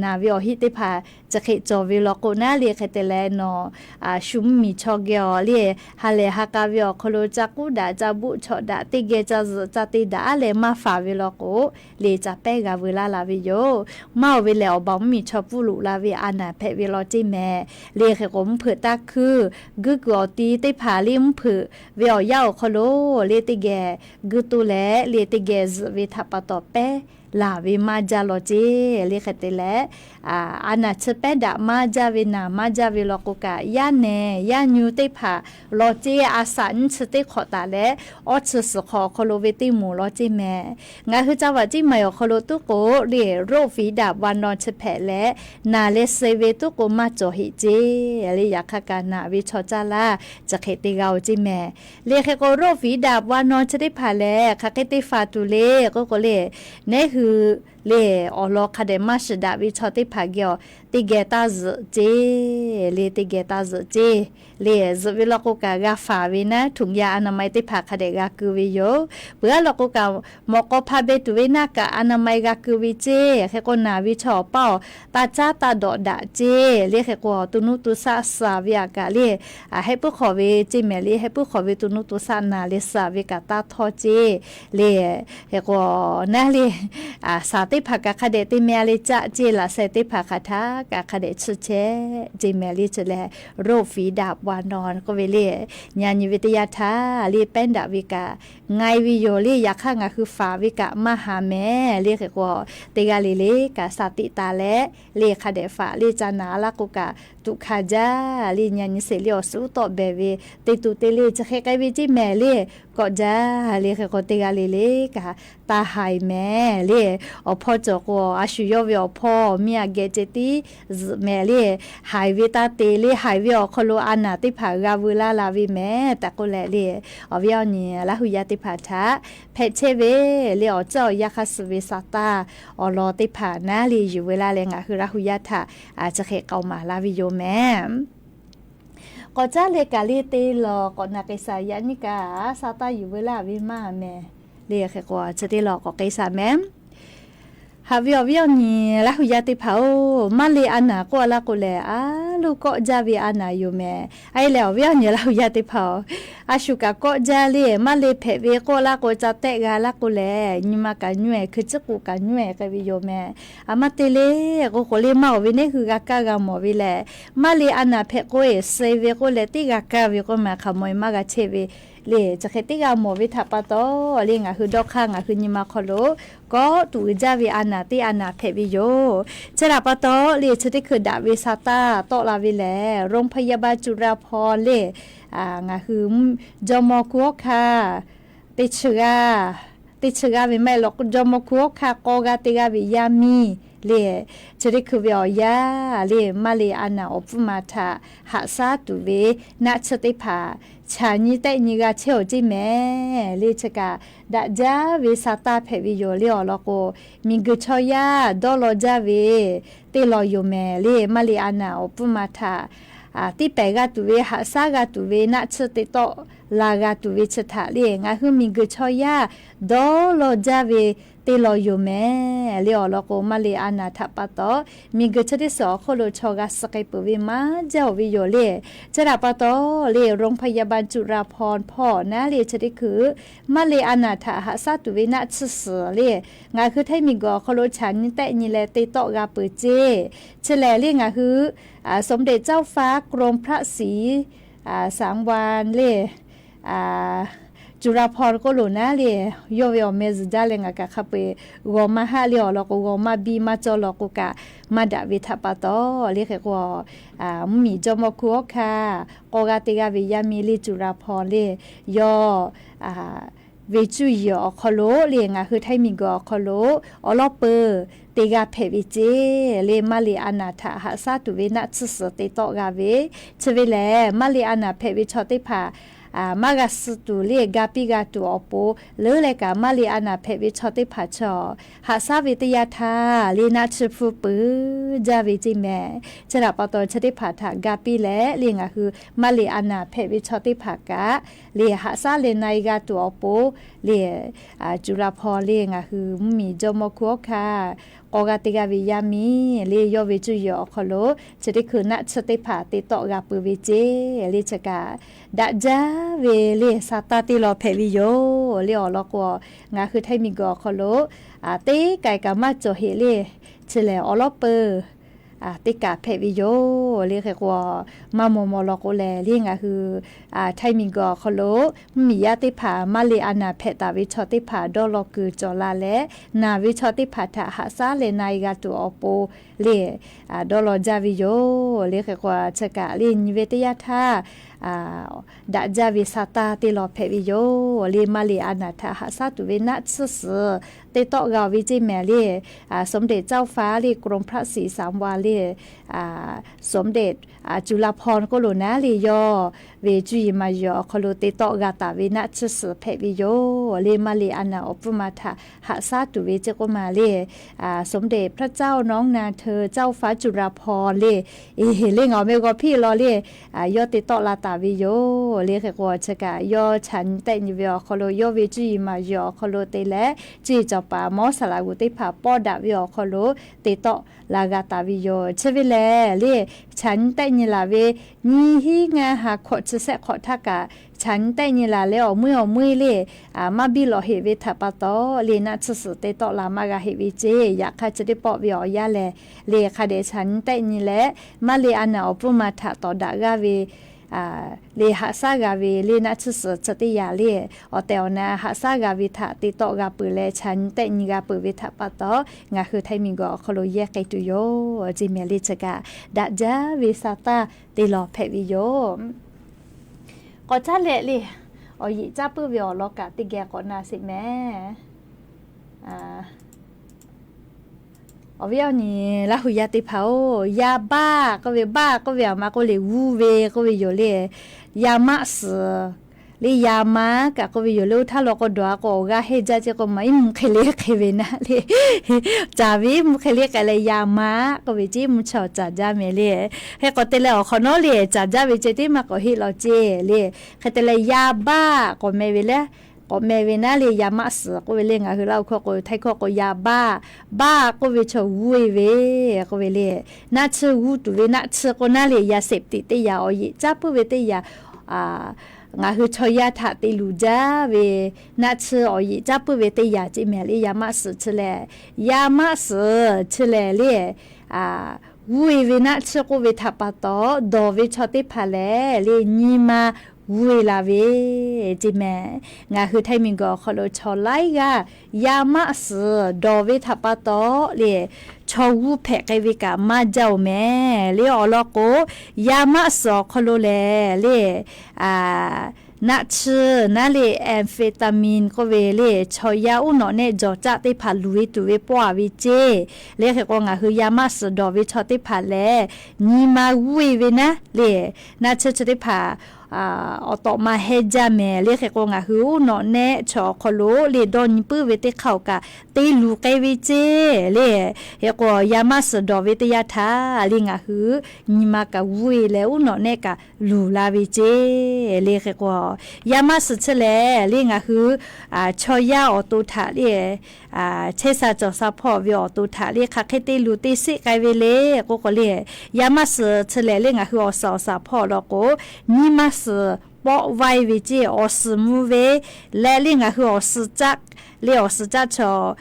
Naˬ ve awˬ hiˆ teˇ hpaˍ chi hk'e cawˬ ve law k'o naˉ le hk'e te leh nawˬ shu mvuhˇmiˬ chaw geh awˬ le ha lehˬ ha k'a ve awˬ hk'aw lo ca k'uˉ daꞈ ca buˆ chawꞈ daꞈ teˇ geh ca zuhꞈ ca te daꞈ aˉ leh maˇ faˍ ve law k'o, le ca pehˉ g'a veu laˇ la ve yoˬ. Maˇ oˬ ve lehˬ awˬ baˬ mvuhˇmiˬ chaw pfuhˇ loꞈ la ve a naˍ hpehꞈ ve law ceˇ mehˍ. Le hk'e k'o mvuhˇ hpeuꞈ taˇ hkuiˇ, guiˇ kuiˬ awˬ ti teˇ hpaˍ le mvuhˇ hpeuꞈ ve awˬ yanˇ awˬ hk'aw lo le teˇ geh guiˇ tuˬ leh le teˇ geh zuhꞈ ve htaꞈ pa taw pehˉ laˬ ve maˇ jaˇ law ceˇ. Le hk'e te leh a naˍ chi pehˉ daꞈ maˇ jaˇ ve naˍ maˇ jaˇ ve law k'o kaꞈ, yaˇ nehˬ yaˇ nyu teˇ hpaˍ law ceˇ a shaꞈ nyiˇ chi teˇ hk'awꞈ taˍ leh, awˇ chi suhˍ hk'awꞈ awˬ hk'aw lo ve teˇ moˍ law ceˇ mehˍ. Ngaˬ hui ca vaꞈ ciˇ ma awˬ hk'aw lo tuˉ k'o le, โรคฝีดาษวานอน chi hpehꞈ leh naˬ leh suh ve tuˉ k'o maˇ cawˬ heꞈ ceˇ. Le yaꞈ hk'aˇ kaꞈ naˬ ve chaw caˇ laˇ chi hk'e te g'a oˬ ceˇ mehˍ. Le hk'e k'o โรคฝีดาษวานอน chi teˇ hpaˍ lehˬ hk'aˬ hk'e te faˍ tuˬ le k'oˆ k'o le, neˇ hui le awˬ lawn hk'a dehꞈ maˇ shiˍ daꞈ ve chaw teˇ hpaˍ geh awˬ teˇ geh taˇ zuhꞈ ceˇ. Le teˇ geh taˇ zuhꞈ ceˇ. Le zuhꞈ ve law k'o kaꞈ g'a faˍ ve naˉ ถุงยางอนามัย teˇ hpaˍ hk'a dehꞈ g'a keu ve yoˬ. Peuˬ aˉ law k'o kaꞈ mawꞈ k'aw hpa beh tuˬ ve naˆ kaꞈ อนามัย g'a keu ve ceˇ. Hk'e k'o naˬ ve chaw awˬ paˇ awˬ taˇ caˉ taˇ dawꞈ daꞈ ceˇ. Le hk'e k'o to nuˇ to shaˆ shaˍ ve aꞈ kaꞈ le, hehˆ puiˉ hk'awꞈ ve ceˇ mehˍ le, hehˆ puiˉ hk'awꞈ ve to nuˇ to shaˆ naˬ leh shaˍ ve kaꞈ taˇ htawˇ ceˇ. Le hk'e k'o naˉ le shaˍ teˇ hpaˍ kaꞈ hk'a dehꞈ te meh a le caˆ ceˇ, laꞈ sheh teˇ hpaˍ hk'aˬ htaˇ kaꞈ hk'a dehꞈ chiˇ chehˇ ceˇ mehˍ le. Chi lehˬ โรคฝีดาษวานอน k'oˆ ve le, nyi a nyi ve teˇ yanˇ htaˇ le pehˉ daꞈ ve kaꞈ ngai ve yoˬ le. Yaꞈ hk'aˇ ngaˬ hui faˍ ve kaꞈ maˇ haˍ mehˍ le. Hk'e k'o teˇ g'aˇ le le kaꞈ shaˍ tiꞈ taˍ leh le hk'a dehꞈ faˍ le ca naˬ a laˇ k'o kaꞈ tuꞈ hkanˍ jaˇ. Le nyi a nyi sheˍ le awˬ suhˉ tawˆ behˬ ve teˇ to teˇ le chi hk'e k'ai ve ceˇ mehˍ le kawˆ jaˇ. Le hk'e k'o teˇ g'aˇ le le kaꞈ taˇ haiˬ mehˍ le. Awˬ hpawˇ cawˬ k'o a shu yawˇ ve awˬ hpawˇ miˇ aꞈ geh ceh tiˉ zuhꞈ mehˍ le. Haiˬ ve taˇ te le, haiˬ ve awˬ hk'aw lo a naˍ teˇ hpaˍ g'a veu laˇ la ve mehˍ tehꞈ k'oˆ leh le, awˬ viˉ awˬ nyi Laˇ huˍ yaˇ teˇ hpaˍ htaꞈ hpehꞈ chehˇ ve le awˬ tcuhˉ awˬ yanˇ hk'aˇ suh ve sa taˇ awˬ lawn teˇ hpaˍ naˉ le yuˬ veu laˇ leh ngaˬ hui Laˇ huˍ yaˇ htaꞈ chi hk'e k'aoˍ maˍ laˇ ve yoˬ mehˍ. K'awꞈ caˉ leh kaꞈ le te lawˬ k'awꞈ naˬ k'ai shaˍ yaꞈ nyi kaꞈ sa taˇ yuˬ veu laˇ ve maˇ mehˍ. Le hk'e k'o chi teˇ lawˬ k'awꞈ k'ai shaˍ mehˍ. Haꞈ ve awˬ viˉ awˬ nyi Laˇ huˍ yaˇ teˇ hpaˍ-oˬ, maˇ le a naˍ k'oˆ a laˇ k'o lehˬ a lo kawˆ jaˇ ve a naˍ yoˬ mehˍ. A e lehˬ, awˬ viˉ awˬ nyi Laˇ huˍ yaˇ teˇ hpaˍ-oˬ, a shu kaꞈ kawˆ jaˇ le. Maˇ le hpehꞈ ve k'oˆ laˇ k'o, ca tehˆ g'a laˇ k'o lehˬ, nyi ma kaꞈ nyuˇ-eˬ, hkui ciˉ k'o kaꞈ nyuˇ-eˬ k'ai ve yoˬ mehˍ. A maˇ te le k'o, k'oꞈ le maˇ awˬ ve neˉ hui g'a kaˇ g'a mawˬ ve lehˬ, maˇ le a naˍ hpehꞈ k'o-e, suh ve k'oˆ leh teˇ g'a kaˇ ve k'oˆ ma hk'aˬ mawˬ-e maˇ g'a chehˇ ve le. Chi hk'e teˇ g'a mawˬ ve htaꞈ pa taw le, ngaˬ hui dawˇ hk'aˇ ngaˬ hui nyi ma hk'aw lo kawˆ tuꞈ uiˍ jaˇ ve a naˍ teˇ a naˍ hpehꞈ ve yoˬ. Chi htaꞈ pa taw le, chi teˇ hkui daꞈ ve sa taˇ tawˆ la ve lehˬ, โรงพยาบาลจุฬาภรณ์ le, ngaˬ hui jawˇmawˇ hkunˉ hawˉ hkanˇ teˇ chi g'aˇ, teˇ chi g'aˇ ve maˇ heˆ law k'o, jawˇmawˇ hkunˉ hawˉ hkanˇ k'awˇ g'aˇ teˇ g'aˇ ve yaˇ miˇ le, chi teˇ hkui ve awˬ yanˇ le, maˇ le a naˍ awˬ pfuhˇ ma htaꞈ haꞈ shaˉ tuˬ ve naˆ tsuhˇ teˇ hpaˍ chaꞈ nyi tehˆ nyi g'a chehˇ awˬ ceˇ mehˍ le. Chi kaꞈ daꞈ jaˇ ve sa taˇ hpehꞈ ve yoˬ le. Awˬ lawn k'o, miˬguiˬ chaw yaˇ dawˇ law jaˇ ve teˇ law yoˬ mehˍ le. Maˇ le a naˍ awˬ pfuhˇ ma htaꞈ tiˇ pehˍ g'a tuˬ ve, haꞈ shaˉ g'a tuˬ ve naˆ tsuhˇ te tawˆ la g'a tuˬ ve chi htaꞈ le, ngaˬ hui miˬguiˬ chaw yaˇ dawˇ law jaˇ ve teˇ law yoˬ mehˍ le. Awˬ lawn k'o, maˇ le a naˍ htaꞈ pa taw, miˬguiˬ chi teˇ suhˍ awˬ hk'oˆ lo chaw g'a suh k'ai peuˬ ve maˇ jaˇ-oˬ ve yoˬ le. Chi htaꞈ pa taw le, โรงพยาบาลจุฬาภรณ์ hpawˇ naˉ le, chi teˇ hkui maˇ le a naˍ htaꞈ haꞈ shaˉ tuˬ ve naˆ tsuhˇ suhˍ le, ngaˬ hui htaiˇ miˬguiˬ awˬ hk'aw lo chaꞈ nyi tehˆ nyi leh te tawˆ g'a peuˬ ceˇ. Chi lehˬ le, ngaˬ hui สมเด็จเจ้าฟ้ากรมพระศรี สามวา le, จุฬาภรณ์ k'oˆ loˬ naˉ le, yawˇ ve awˬ meh zuhˬ jaˇ leh ngaˬ kaꞈ hk'a peu-eˬ g'awˬ maˇ haˆ le. Awˬ lawn k'o, g'awˬ maˇ biˇ maˇ cawˇ law k'o kaꞈ maˇ daꞈ ve htaꞈ pa taw le. Hk'e k'o, mvuhˇmiˬ jawˇmawˇ hkunˉ hawˉ hkanˇ k'awˇ g'aˇ teˇ g'aˇ ve yaˇ miˇ le, จุฬาภรณ์ le, yawˇ ve cuˇ yiˍ awˬ hk'aw lo le, ngaˬ hui htaiˇ miˬguiˬ awˬ hk'aw lo awˬ lawˉ peuˬ te g'a hpehꞈ ve ceˇ le. Maˇ le a naˍ htaꞈ haꞈ shaˉ tuˬ ve naˆ tsuhˇ suhˍ te tawˆ g'a ve, chi ve lehˬ, maˇ le a naˍ hpehꞈ ve chaw teˇ hpaˍ maˇ g'a suh tuˬ le, ga piˇ g'a tuˬ awˬ pon leuˉ leh kaꞈ, maˇ le a naˍ hpehꞈ ve chaw teˇ hpaˍ chaw haꞈ shaˉ ve teˇ yanˇ htaˇ le, naˆ tsuhˇ hpfuhˇ peuˬ jaˇ ve ceˇ mehˍ. Chi htaꞈ pa taw, chi teˇ hpaˍ htaꞈ ga piˇ leh le, ngaˬ hui maˇ le a naˍ hpehꞈ ve chaw teˇ hpaˍ kaꞈ le, haꞈ shaˉ leh na-e g'a tuˬ awˬ pon le, จุฬาภรณ์ le, ngaˬ hui mvuhˇmiˬ jawˇmawˇ hkunˉ hawˉ hkanˇ k'awˇ g'aˇ teˇ g'aˇ ve yaˇ miˇ le, yawˇ ve cuˇ yiˍ awˬ hk'aw lo chi teˇ hkui naˆ tsuhˇ teˇ hpaˍ te tawˆ g'a peuˬ ve ceˇ le. Chi kaꞈ daꞈ jaˇ ve le, sa taˇ teˇ law hpehꞈ ve yoˬ le. Awˬ lawn k'o, ngaˬ hui htaiˇ miˬguiˬ awˬ hk'aw lo teˇ kaˬ kaꞈ maˇ cawˬ heꞈ le. Chi lehˬ, awˬ lawˉ peuˬ teˇ kaˬ hpehꞈ ve yoˬ le. Hk'e k'o, maˇ maw maw law k'o lehˬ le, ngaˬ hui htaiˇ miˬguiˬ awˬ hk'aw lo mvuhˇmiˬ yaˇ teˇ hpaˍ maˇ le a naˍ hpehꞈ taˍ ve chaw teˇ hpaˍ dawˇ law kuiˬ cawˬ la leh, naˬ ve chaw teˇ hpaˍ htaꞈ haꞈ shaˉ leh na-e g'a tuˬ awˬ pon le, dawˇ law jaˇ ve yoˬ le. Hk'e k'o, chi kaꞈ le nyi ve teˇ yanˇ htaˇ daꞈ jaˇ ve sa taˇ teˇ law hpehꞈ ve yoˬ le. Maˇ le a naˍ htaꞈ haꞈ shaˉ tuˬ ve naˆ tsuhˇ suhˍ te tawˆ g'a-oˬ ve ceˇ mehˍ le. สมเด็จเจ้าฟ้า le, กรมพระศรีสามวา le, สมเด็จ จุฬาภรณ์ k'oˆ loˬ naˉ le, yawˇ ve cuˇ yiˍ maˍ yiˍ awˬ hk'aw lo te tawˆ g'a taˍ ve naˆ tsuhˇ suhˍ hpehꞈ ve yoˬ le. Maˇ le a naˍ awˬ pfuhˇ ma htaꞈ haꞈ shaˉ tuˬ ve ceˇ k'oˆ ma le, สมเด็จพระเจ้าน้อมนาเธอ เจ้าฟ้าจุฬาภรณ์ le, le ngaˬ awˬ meh g'aw hpiˇ law le, yawˇ te tawˆ la taˍ ve yoˬ le. Hk'e k'o, chi kaꞈ yawˇ chaꞈ nyi tehˆ nyi ve awˬ hk'aw lo, yawˇ ve cuˇ yiˍ maˍ yiˍ awˬ hk'aw lo te leh, cuˇ yiˍ cawˬ paˍ mawˇ saˍ laꞈ g'uˬ teˇ hpaˍ pawˇ daꞈ ve awˬ hk'aw lo te tawˆ la g'a taˍ ve yoˬ. Chi ve lehˬ le, chaꞈ nyi tehˆ nyi laˬ ve nyiˇ hinˉ ngaˇ ha hkawꞈ chi sehˆ hk'awꞈ htaˇ kaꞈ, chaꞈ nyi tehˆ nyi laˬ leh awˬ meuˇ awˬ meuˇ le maˇ biˇ lawꞈ heꞈ ve htaꞈ pa taw le, naˆ tsuhˇ suhˍ te tawˆ la maˇ g'a heꞈ ve ceˇ. Yaꞈ hk'aˇ, chi teˇ pawˆ ve awˬ yanˇ lehˬ le, hk'a dehꞈ chaꞈ nyi tehˆ nyi leh, maˇ le a naˍ awˬ pfuhˇ ma htaꞈ tawˍ daꞈ g'aˇ ve le, haꞈ shaˉ g'a ve le, naˆ tsuhˇ suhˍ chi teˇ yanˇ le, awˬ tehˬ awˬ na haꞈ shaˉ g'a ve htaꞈ te tawˆ g'a peuˬ leh, chaꞈ nyi tehˆ nyi g'a peuˬ ve htaꞈ pa taw, ngaˬ hui htaiˇ miˬguiˬ awˬ hk'aw lo yehˇ k'ai tuˬ yoˬ ceˇ mehˍ le. Chi kaꞈ daꞈ jaˇ ve sa taˇ teˇ law hpehꞈ ve yoˬ. K'awꞈ caˉ leh le, awˬ yeꞈ caˉ puiˉ ve awˬ lawn kaꞈ teˇ geh k'awꞈ na sheˍ mehˍ. Awˬ viˉ awˬ nyi Laˇ huˍ yaˇ teˇ hpaˍ-oˬ, yaˇ baˆ k'oˆ ve, baˆ k'oˆ ve aˬ ma k'oˆ le, g'uˇ ve k'oˆ ve yoˬ le. Yaˇ maˆ suhˍ le, yaˇ maˆ kaꞈ k'oˆ ve yoˬ le. Oˇ htaˇ law k'o dawˬ a k'o, awˬ g'aˇ hehnˇ jaˇ ceˇ k'o, maˇ iˉ mvuh hk'e le hk'e ve naˉ le, caˍ ve iˉ mvuh hk'e le k'ai leh, yaˇ maˆ k'oˆ ve ceˇ, mvuhˇ chi awˬ caˍ jaˇ mehˍ le. Hk'e k'awꞈ te leh awˬ hk'awꞈ nawˉ le, caˍ jaˇ ve ceh tiˉ maˇ k'awꞈ heˆ law ceˇ le. Hk'e te leh yaˇ baˆ k'awꞈ meh ve leh, k'awꞈ meh ve naˉ le, ยาหมาก suhˍ k'oˆ ve le, ngaˬ hui Laˇ huˍ hkawˇ k'o htaiˇ hkawˇ k'o ยาบ้า, บ้า k'oˆ ve chaw g'uˇ e ve k'oˆ ve le. Naˆ tsuhˇ g'uˇ tuˬ ve naˆ tsuhˇ k'o naˉ le, ยาเสพติด teˇ yanˇ, awˬ yeꞈ caˉ puiˉ ve teˇ yanˇ, ngaˬ hui chaw yaˇ htaꞈ te luˬ jaˇ ve naˆ tsuhˇ awˬ yeꞈ caˉ puiˉ ve teˇ yanˇ ceˇ mehˍ le. ยาหมาก suhˍ chi lehˬ, ยาหมาก suhˍ chi lehˬ le, g'uˇ e ve naˆ tsuhˇ k'oˆ ve htaꞈ pa taw, dawˬ ve chaw teˇ hpaˍ lehˬ le, nyi ma g'uˇ e la ve ceˇ mehˍ. Ngaˬ hui htaiˇ miˬ guiˬ awˬ hk'aw lo chaw laiˉ g'aˇ ยาหมาก suhˍ dawˬ ve htaꞈ pa taw le, chaw g'uˇ hpehꞈ k'ai ve kaꞈ maˇ jaˇ oˬ mehˍ le. Awˬ lawn k'o, ยาหมาก suhˍ awˬ hk'aw lo lehˬ le, naˆ tsuhˇ naˉ le, แอมเฟตามีน k'oˆ ve le, chaw yaˇ uˉ nawꞈ nehˆ jawˬ caˆ teˇ hpaˍ luˬ e tuˬ ve pawˆ a ve ceˇ le. Hk'e k'o, ngaˬ hui ยาหมาก suhˍ dawˬ ve chaw teˇ hpaˍ lehˬ, nyi ma g'uˇ e ve naˉ le, naˆ tsuhˇ chi teˇ hpaˍ awˬ tawꞈ ma hehnˇ jaˇ mehˍ le. Hk'e k'o, ngaˬ hui uˉ nawꞈ nehˆ chaw awˬ hk'aw lo le dawˇ nyi puiˉ ve teˇ hk'aˇ oˬ kaꞈ te luˬ k'ai ve ceˇ le. Hk'e k'o, ยาหมาก suhˍ dawˬ ve teˇ yanˇ htaˇ le, ngaˬ hui nyi ma kaꞈ g'uˇ e leh, uˉ nawꞈ nehˆ kaꞈ luˬ la ve ceˇ le. Hk'e k'o, ยาหมาก suhˍ chi lehˬ le, ngaˬ hui chaw yaˇ awˬ to htaꞈ le, chehˇ sha cawˬ sha hpawˇ ve awˬ to htaꞈ le hk'aˬ hk'e te luˬ te seˆ k'ai ve le k'oˆ k'o le, ยาหมาก suhˍ chi lehˬ le, ngaˬ hui awˬ suhˍ awˬ shaˍ hpawˇ law k'o, nyi ma suhˍ pawˆ vaiˇ ve ceˇ, awˬ suhˍ mvuh ve leh le, ngaˬ hui awˬ suhˍ caˆ le, awˬ suhˍ caˆ chaw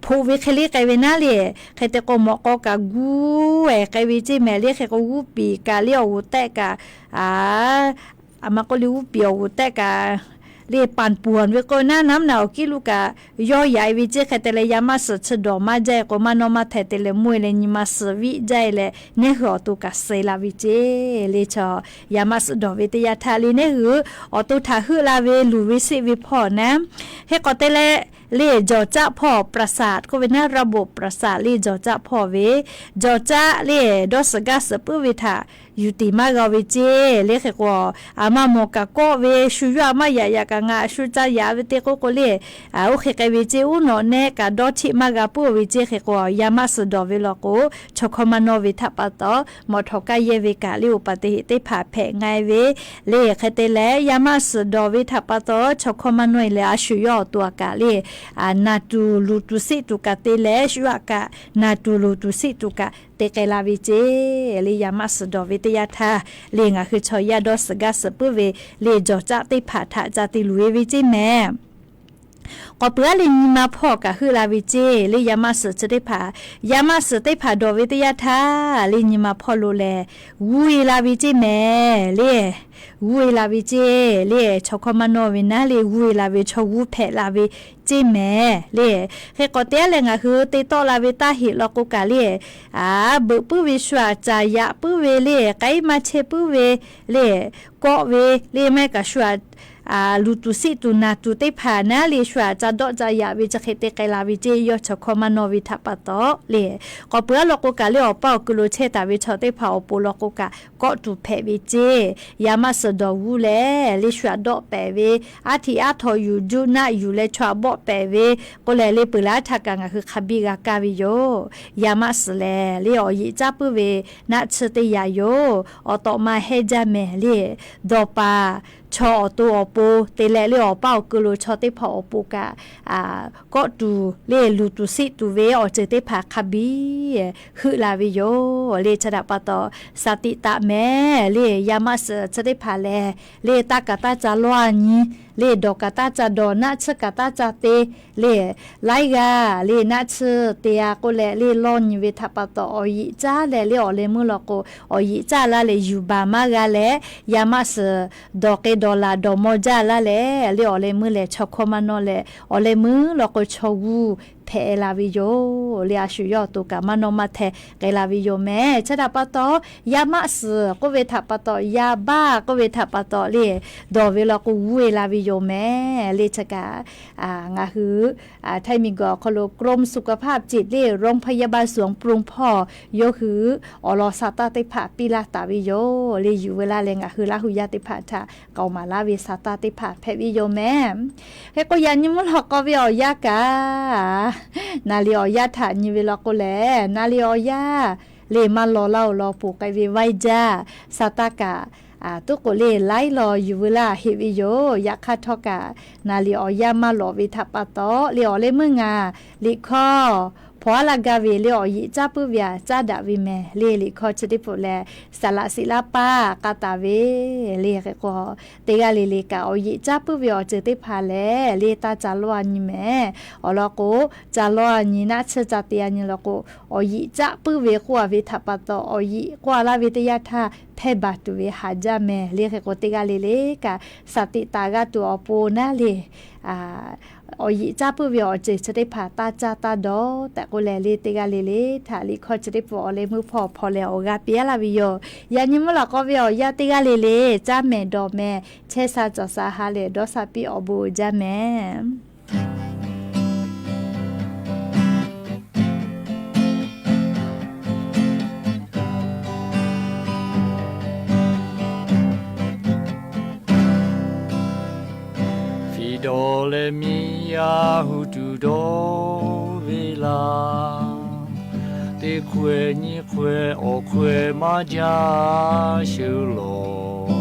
hpoꞈ ve hk'e le k'ai ve naˉ le. Hk'e te k'o, mawꞈ k'aw kaꞈ g'uˇ e k'ai ve ceˇ mehˍ le. Hk'e k'o, g'uˇ piˍ kaꞈ le awˬ g'oˍ tehˆ kaꞈ, a ma k'oˆ le, g'uˇ piˍ awˬ g'oˍ tehˆ kaꞈ le ปั่นป่วน ve k'o naˉ, naˉ naw awˬ kiˉ lo kaꞈ yawˇ yaꞈ e ve ceˇ. Hk'e te leh, ยาหมาก suhˍ chi dawˬ maˇ jaˇ e k'o, maˇ nawˇ maˇ hteh te leh mawˇ e leh nyi ma suhˍ viˆ jaˇ e leh, neˇ hui awˬ to kaꞈ suh la ve ceˇ le. Chaw ยาหมาก suhˍ dawˬ ve teˇ yanˇ htaˇ le, neˇ hui awˬ to htaꞈ heuˆ la ve luˬ ve seˆ ve hpawˇ naˉ, hk'e k'awꞈ te leh le, jawˬ caˆ hpawˇ ประสาท k'oˆ ve naˉ, ระบบประสาท le jawˬ caˆ hpawˇ ve, jawˬ caˆ le dawˇ suhˍ gaˇ suhˍ puiˉ ve htaꞈ yuˬ tiˍ maˇ g'a ve ceˇ le. Hk'e k'o, a ma mawˬ kaꞈ kawˆ ve, shu yawˇ a maˇ yaꞈ yaꞈ kaꞈ ngaˬ shu ca yaꞈ ve te k'oˆ k'o le, oˇ hk'e k'ai ve ceˇ. Uˉ nawꞈ nehˆ kaꞈ dawˇ cheˆ maˇ g'a puiˉ ve ceˇ. Hk'e k'o, ยาหมาก suhˍ dawˬ ve law k'o, chaw hkawˇ maˇ nawˇ ve htaꞈ pa taw, mawˬ htawnˍ kaˇ yehˇ ve kaꞈ le, อุบัติเหตุ teˇ hpaˍ hpehꞈ nga e ve le. Hk'e te leh, ยาหมาก suhˍ dawˬ ve htaꞈ pa taw, chaw hkawˇ maˇ nawˇ e leh a shu yawˇ awˬ to a kaꞈ le, naˬ tuˬ luˬ tuˬ seˆ tuˬ kaꞈ te leh, shu a kaꞈ naˬ tuˬ luˬ tuˬ seˆ tuˬ kaꞈ te k'ai la ve ceˇ le. ยาหมาก suhˍ dawˬ ve teˇ yanˇ htaˇ le, ngaˬ hui chaw yaˇ dawˇ suhˍ gaˇ suhˍ puiˉ ve le, jawˬ caˆ teˇ hpaˍ htaꞈ ca te luˬ e ve ceˇ mehˍ. K'awꞈ peuˬ a le, nyi ma hpawˇ kaꞈ heuˆ la ve ceˇ le. ยาหมาก suhˍ chi teˇ hpaˍ, ยาหมาก suhˍ teˇ hpaˍ dawˬ ve teˇ yanˇ htaˇ le, nyi ma hpawˇ lo lehˬ g'uˇ e la ve ceˇ mehˍ le. G'uˇ e la ve ceˇ le. Chaw hkawˇ maˇ nawˇ ve naˉ le, g'uˇ e la ve chaw g'uˇ hpehꞈ la ve ceˇ mehˍ le. Hk'e k'awꞈ te a leh, ngaˬ hui te tawˆ la ve taˇ heꞈ law k'o kaꞈ le, a, beuꞈ puiˉ ve shu aꞈ caˍ yaꞈ puiˉ ve le, k'ai maˇ chehˇ puiˉ ve le, kawˆ ve le, maˇ heˆ kaꞈ shu aꞈ luˬ tuˬ seˆ tuˬ naˬ tuˬ teˇ hpaˍ naˉ le, shu aꞈ ca dawˆ ca yaꞈ ve chi hk'e te k'ai la ve ceˇ. Yawˇ chaw hkawˇ maˇ nawˇ ve htaꞈ pa taw le, k'awꞈ peuˬ a law k'o kaꞈ le, awˬ paˇ awˬ keu lo chehˇ taˍ ve chaw teˇ hpaˍ awˬ pon law k'o kaꞈ kawˆ tuˬ hpehꞈ ve ceˇ. ยาหมาก suhˍ dawˬ g'uˇ leh le, shu aꞈ dawˆ pehˍ ve, aˉ htiꞈ aˉ htaw yuˬ, juˇ naˆ yuˬ leh chaw aꞈ bawˆ pehˍ ve k'oˆ leh le, peuˬ leh aˉ htaˇ kaꞈ ngaˬ hui hk'a biˇ g'a kaˇ ve yoˬ. ยาหมาก suhˍ lehˬ le, awˬ yeꞈ caˉ puiˉ ve naˆ tsuhˇ teˇ yanˇ yoˬ. Awˬ tawꞈ ma hehnˇ jaˇ mehˍ le. Dawˬ paˍ chaw awˬ to awˬ pon te leh le, awˬ paˇ awˬ keu lo chaw teˇ hpaˍ awˬ pon kaꞈ kawˆ tuˬ le, luˬ tuˬ seˆ tuˬ ve awˬ ceuˬ teˇ hpaˍ hk'a biˇ heuˆ la ve yoˬ le. Chi htaꞈ pa taw, สติ taˆ mehˍ le. ยาหมาก suhˍ chi teˇ hpaˍ lehˬ le, taˇ kaꞈ taˇ ca lawˇ a nyi le, dawˬ kaꞈ taˇ ca dawˬ, naˆ tsuhˇ kaꞈ taˇ ca te le, laiˉ g'aˇ le naˆ tsuhˇ te a k'oˆ leh le, lawˇ nyi ve htaꞈ pa taw awˬ yeꞈ caˉ leh le, awˬ leh meuˇ law k'o, awˬ yeꞈ caˉ laˇ leh yuˬ baˬ maˇ g'a leh, ยาหมาก suhˍ dawˬ k'e dawˬ laˬ dawˬ maw jaˇ laˇ leh le, awˬ leh meuˇ lehˬ chaw hkawˇ maˇ nawˇ leh, awˬ leh meuˇ law k'o chaw g'uˇ hpehꞈ la ve yoˬ le. A shu yawˇ awˬ to kaꞈ maˇ nawˇ maˇ hteh k'ai la ve yoˬ mehˍ. Chi htaꞈ pa taw, ยาหมาก suhˍ k'oˆ ve htaꞈ pa taw, ยาบ้า k'oˆ ve htaꞈ pa taw le, dawˬ ve law k'o g'uˇ e la ve yoˬ mehˍ le. Chi kaꞈ ngaˬ hui htaiˇ miˬ guiˬ awˬ hk'aw lo กรมสุขภาพจิต le, โรงพยาบาลสวนปรุง hpawˇ yawˇ hui awˬ lawn sa taˇ teˇ hpaˍ piˇ laˇ taˍ ve yoˬ le. Yuˬ ve laˇ leh ngaˬ hui Laˇ huˍ yaˇ teˇ hpaˍ htaꞈ k'aoˍ maˍ laˇ ve sa taˇ teˇ hpaˍ hpehꞈ ve yoˬ mehˍ. Hk'e k'o, yaꞈ nyi mvuhˇ hawˬ k'aw ve awˬ yanˇ kaꞈ, naˬ liꞈ awˬ yanˇ htaꞈ nyi ve law k'o lehˬ, naˬ liꞈ awˬ yanˇ le maˇ law laˇ oˬ law poˬ k'ai ve vaiˇ jaˇ. Sa taˇ kaꞈ Tuˉ k'oˍ le laiˉ law yuˬ veu laˇ heˆ ve yoˬ. Yaꞈ hk'aˇ htawˇ kaꞈ, naˍ liˍ awˬ yanˇ maˇ lawꞈ ve htaꞈ pa taw, le awˬ leh meuˇ ngaˬ liꞈ hkawˇ hpawnˬ a laˇ gaˇ ve le awˬ yiꞈ caˉ puiˉ ve aꞈ caˉ daꞈ ve mehˍ. Le liꞈ hkawˇ chi teˇ hpfuhˆ lehˬ, saˍ laꞈ siˍ laˇ paˇ k'a taˍ ve le hk'e k'o, teˇ g'aˇ le le kaꞈ awˬ yiꞈ caˉ puiˉ ve awˬ ceuˬ teˇ hpaˍ lehˬ, le taˇ ca lawˇ a nyi mehˍ. Awˬ lawn k'o, ca lawˇ a nyi naˆ tsuhˇ ca te a nyi law k'o, awˬ yiꞈ caˉ puiˉ ve k'oˆ a ve htaꞈ pa taw, awˬ yiꞈ k'oˆ a laˇ ve teˇ yanˇ htaˇ hpehˇ baˬ tuˬ ve haꞈ jaˇ mehˍ. Le hk'e k'o, teˇ g'aˇ le le kaꞈ shaˍ tiꞈ taˍ g'a tuˬ awˬ pon naˉ le awˬ yiꞈ caˉ puiˉ ve awˬ ceuˬ chi teˇ hpaˍ taˇ caˇ taˇ dawˬ tehꞈ k'oˆ leh, le teˇ g'aˇ le le htaꞈ liꞈ hkawˇ chi teˇ hpfuhˆ awˬ leh meuˇ hpawˇ hpaw leh awˬ g'a piˇ a laˇ ve yoˬ. Yaꞈ nyi mvuhˇ lawꞈ k'aw ve awˬ yanˇ teˇ g'aˇ le le caˇ mehˍ dawˬ mehˍ, chehˇ sha cawˬ sha ha leh dawˇ sha piˇ awˬ bon uiˍ jaˇ mehˍ. Fiˍ dawˬ leh miˇ yaˇ hu tuˬ dawˇ ve laˬ, teˇ hkawehˇ nyiˇ hkawehˇ awˬ hkawehˇ maˇ jaˇ sheuˍ lawˬ.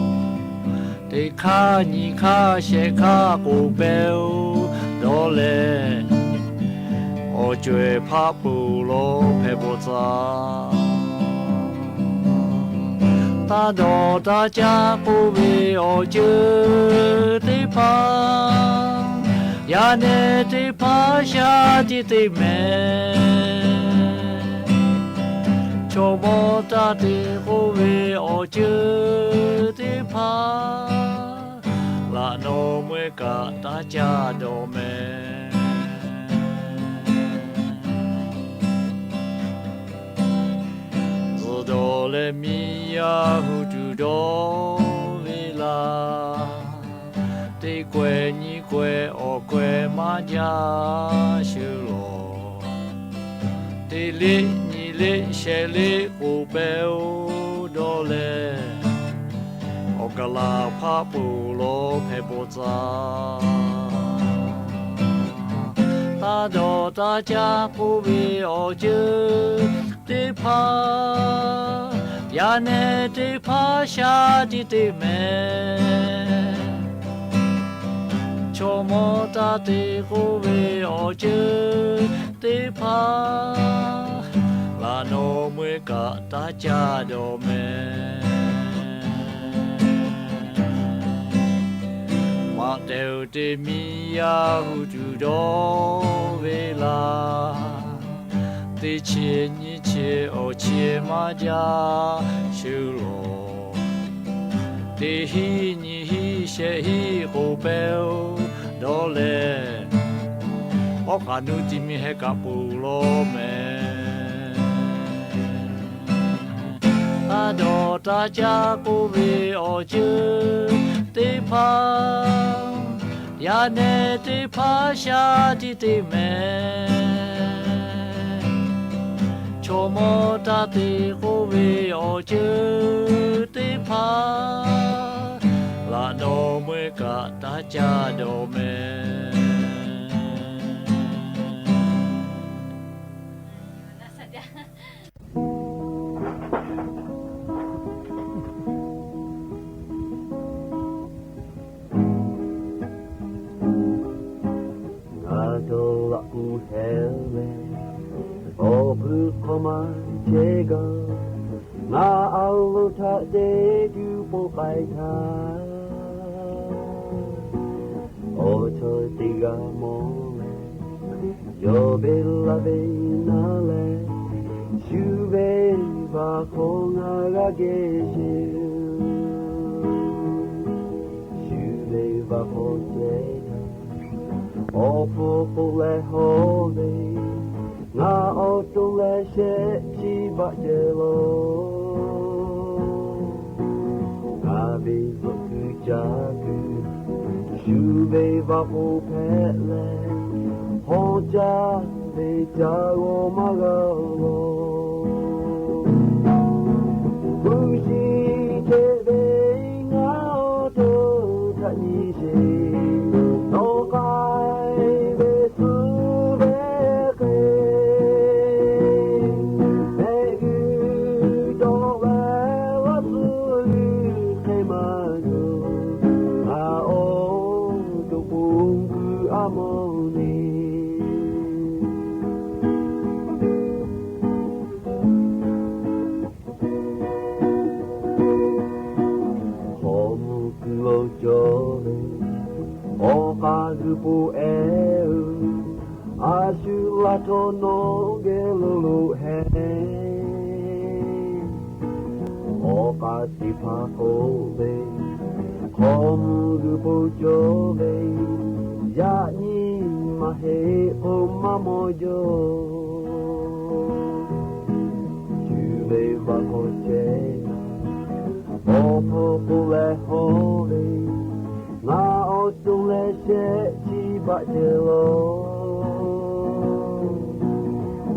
Teˇ hk'aˇ nyiˇ hk'aˇ shehˆ hk'aˇ k'oˍ pehˇ-oˬ dawˇ leh, awˬ cawehˬ hpaˆ peuˬ lawˬ hpehꞈ bawˬ tcuh. Taˇ dawˬ taˇ caˇ k'oˆ ve awˬ ceuˬ teˇ hpaˍ, yaꞈ nehˬ teˇ hpaˍ shaˉ tiꞈ te mehˍ. Chaw mawˇ taˇ te k'oˆ ve awˬ ceuˬ teˇ hpaˍ, laꞈ nawˬ meuˇ kaꞈ taˇ caˇ dawˬ mehˍ. Zuhˬ dawˬ leh miˇ yaˇ hu tuˬ dawˇ ve laˬ, teˇ hkawehˇ nyiˇ hkawehˇ awˬ hkawehˇ maˇ jaˇ sheuˍ lawˬ. Teˇ liˆ nyiˇ liˆ shehˆ liˆ k'oˍ pehˇ-oˬ dawˇ leh, awˬ kaˍ laˬ hpaˆ peuˬ lawˬ hpehꞈ bawˬ tcuh. Taˇ dawˬ taˇ caˇ k'oˆ ve awˬ ceuˬ teˇ hpaˍ, yaꞈ nehˬ teˇ hpaˍ shaˉ tiꞈ te mehˍ. Chaw mawˇ taˇ te k'oˆ ve awˬ ceuˬ teˇ hpaˍ, laꞈ nawˬ meuˇ kaꞈ taˇ caˇ dawˬ mehˍ. Maꞈ tehˬ uˍ te miˇ yaˇ hu tuˬ dawˇ ve laˬ, teˇ chi nyiˇ chi awˬ chi maˇ jaˇ sheuˍ lawˬ. Teˇ hiˆ nyiˇ hiˆ shehˆ hiˆ k'oˍ pehˇ-oˬ dawˇ leh, awˉ k'aꞈ nuˇ ti mi heh kaꞈ peuˬ lawˬ mehˍ. Taˇ dawˬ taˇ caˇ k'oˆ ve awˬ ceuˬ teˇ hpaˍ, yaꞈ nehˬ teˇ hpaˍ shaˉ tiꞈ te mehˍ. Chaw mawˇ taˇ te k'oˆ ve awˬ ceuˬ teˇ hpaˍ, laꞈ nawˬ meuˇ kaꞈ taˇ caˇ dawˬ mehˍ. Ngaˬ dawˇ laꞈ k'u heh leh, awˬ hpui hk'aw ma chehˇ gaˇ. Ngaˬ awˬ lo htaꞈ te tuˬ k'oˆ k'ai htaˇ, awˬ chawˇ teˇ g'aˇ mawˬ leh, yawˇ ve laˇ ve naˉ leh, shu ve vaꞈ hk'aw ngaˬ g'a geh sheˍ. Shu ve vaꞈ hk'aw ceh, awˬ hpfuhˇ k'oˆ leh hawˇ ve, ngaˬ awˬ to leh shehˆ chi baꞈ ceh lawˬ. Ngaˬ ve zuhꞈ kuiˬ caˇ kuiˬ, shu ve vaꞈ k'o hpehꞈ leh, hawˉ caˇ ve caˇ g'awˇ maˇ g'a lawˬ. Hpu shi chehˇ ve ngaˬ awˬ to htaꞈ nyi sheˍ. Nawˬ k'ai ve suh ve hk'e, mehˆ g'uiˬ dawˬ leh laˇ tcuh ve maˇ yoˬ. Ngaˬ awˬ to k'o kuiˬ a mawˬ le. Hk'aw mvuh kuiˬ lo cawˬ ve, awˬ k'aˇ g'uiˬ po ehˉ-oˬ, a shu laˇ htawˇ nawˬ geh lo loꞈ heˆ. Awˬ k'aˇ teˇ hpaˍ k'oˆ ve, hk'aw mvuh g'uiˬ po cawˬ ve, yaꞈ nyi maˇ heˆ k'o maˇ mawˬ jaw. Shu ve vaˇ hk'aw chehˇ, awˬ hpawˇ k'oˆ leh hawˇ ve, ngaˬ awˬ to leh shehˆ chi baˆ ceh law.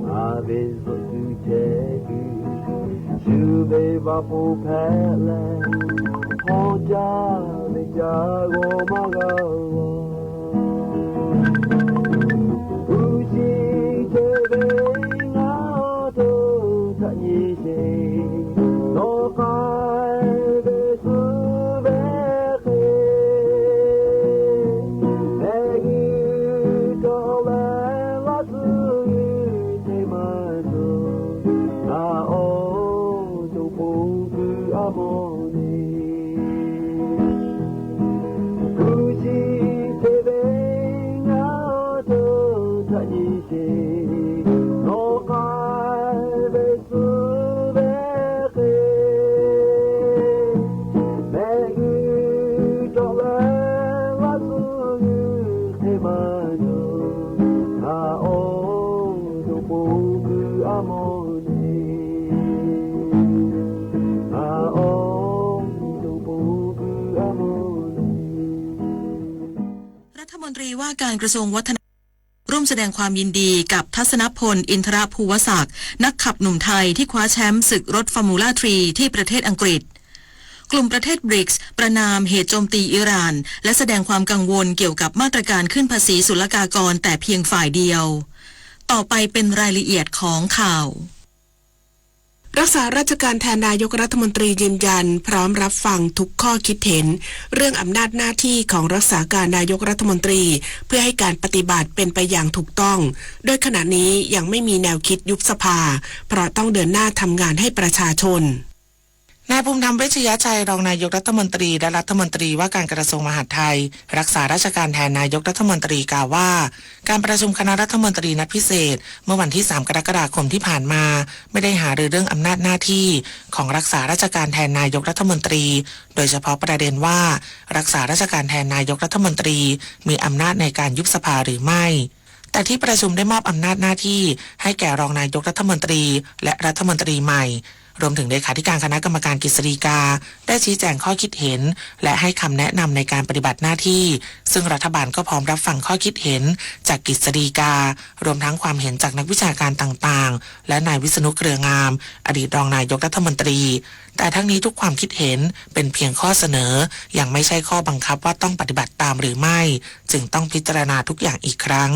Ngaˬ ve zuhꞈ tuˬ chehˇ kuiˬ, shu ve vaˇ po hpehꞈ leh, hawˇ caˇ ve ca g'awˬ maˇ g'a law. Kuˬ chi ceh ve ngaˬ awˬ to htaꞈ nyi sheˍ, nawˬ k'ai ve suh ve hk'e, mehˆ g'uiˬ cawˬ leh laˇ tcuh g'uiˬ hk'e maˇ cawˬ. Ngaˬ awˬ to k'o kuiˬ a mawˬ le. Kuˬ chi ceh ve ngaˬ awˬ to htaꞈ nyi sheˍ, nawˬ k'ai ve suh ve hk'e, mehˆ g'uiˬ cawˬ leh laˇ tcuh g'uiˬ hk'e maˇ cawˬ. Ngaˬ awˬ to k'o kuiˬ a mawˬ le. Ngaˬ awˬ to k'o kuiˬ a mawˬ le. รัฐมนตรีว่าการกระทรวงวัฒนธรรม ร่วมแสดงความยินดีกับทัศนพล อินทรภูวศักดิ์ นักขับหนุ่มไทยที่คว้าแชมป์ศึกรถฟอร์มูล่าทรีที่ประเทศอังกฤษ กลุ่มประเทศบริกส์ประณามเหตุโจมตีอิหร่าน และแสดงความกังวลเกี่ยวกับมาตรการขึ้นภาษีศุลกากรแต่เพียงฝ่ายเดียว ต่อไปเป็นรายละเอียดของข่าว รักษาราชการแทนนายกรัฐมนตรียืนยันพร้อมรับฟังทุกข้อคิดเห็น เรื่องอำนาจหน้าที่ของรักษาการนายกรัฐมนตรี เพื่อให้การปฏิบัติเป็นไปอย่างถูกต้อง โดยขณะนี้ยังไม่มีแนวคิดยุบสภา เพราะต้องเดินหน้าทำงานให้ประชาชน นายภูมิธรรม เวชยชัย รองนายกรัฐมนตรีและรัฐมนตรีว่าการกระทรวงมหาดไทย รักษาราชการแทนนายกรัฐมนตรีกล่าวว่า การประชุมคณะรัฐมนตรีนัดพิเศษเมื่อวันที่ สาม กรกฎาคมที่ผ่านมา ไม่ได้หารือเรื่องอำนาจหน้าที่ของรักษาราชการแทนนายกรัฐมนตรี โดยเฉพาะประเด็นว่า รักษาราชการแทนนายกรัฐมนตรีมีอำนาจในการยุบสภาหรือไม่ แต่ที่ประชุมได้มอบอำนาจหน้าที่ให้แก่รองนายกรัฐมนตรีและรัฐมนตรีใหม่ รวมถึงเลขาธิการคณะกรรมการกฤษฎีกา ได้ชี้แจงข้อคิดเห็น และให้คำแนะนำในการปฏิบัติหน้าที่ ซึ่งรัฐบาลก็พร้อมรับฟังข้อคิดเห็นจากกฤษฎีกา รวมทั้งความเห็นจากนักวิชาการต่างๆ และนายวิษณุ เครืองาม อดีตรองนายกรัฐมนตรี แต่ทั้งนี้ทุกความคิดเห็นเป็นเพียงข้อเสนอ ยังไม่ใช่ข้อบังคับว่าต้องปฏิบัติตามหรือไม่ จึงต้องพิจารณาทุกอย่างอีกครั้ง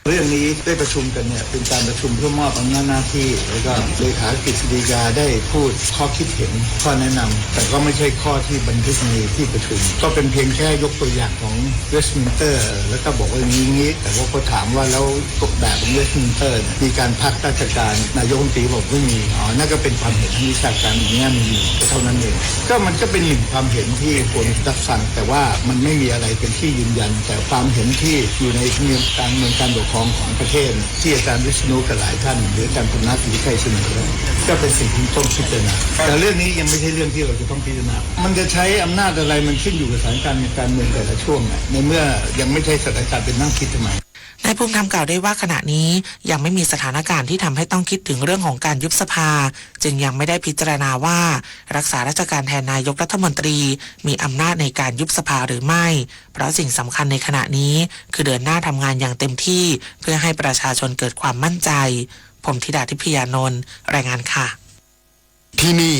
เรื่องนี้ได้ประชุมกันเนี่ย เป็นการประชุมเพื่อมอบอำนาจหน้าที่ แล้วก็เลขากฤษฎีกาได้พูดข้อคิดเห็น ข้อแนะนำ แต่ก็ไม่ใช่ข้อที่บันทึกในที่ประชุม ก็เป็นเพียงแค่ยกตัวอย่างของเวสต์มินสเตอร์ แล้วก็บอกว่าอย่างนี้ แต่ว่าพอถามว่าแล้วแบบของเวสต์มินสเตอร์เนี่ย มีการพักราชการนายกรัฐมนตรี บอกไม่มี อ๋อ นั่นก็เป็นความเห็นทางวิชาการอีกแง่มุมหนึ่งก็เท่านั้นเอง ก็มันก็เป็นหนึ่งความเห็นที่ควรรับฟัง แต่ว่ามันไม่มีอะไรเป็นที่ยืนยัน แต่ความเห็นที่อยู่ในการเมืองการปกครองของประเทศ ที่อาจารย์วิษณุกับหลายท่าน หรืออาจารย์พรหมนัส หรือใครเสนอ ก็เป็นสิ่งที่ต้องพิจารณา แต่เรื่องนี้ยังไม่ใช่เรื่องที่เราจะต้องพิจารณา มันจะใช้อำนาจอะไร มันขึ้นอยู่กับสถานการณ์การเมืองแต่ละช่วงอะ ในเมื่อยังไม่ใช่สถานการณ์เป็นนั่งคิดทำไม นายภูมิธรรมกล่าวด้วยว่าขณะนี้ยังไม่มีสถานการณ์ที่ทำให้ต้องคิดถึงเรื่องของการยุบสภา จึงยังไม่ได้พิจารณาว่ารักษาราชการแทนนายกรัฐมนตรีมีอำนาจในการยุบสภาหรือไม่ เพราะสิ่งสำคัญในขณะนี้คือเดินหน้าทำงานอย่างเต็มที่เพื่อให้ประชาชนเกิดความมั่นใจ พรหมธิดา ทิพยานนท์ รายงานค่ะ ที่นี่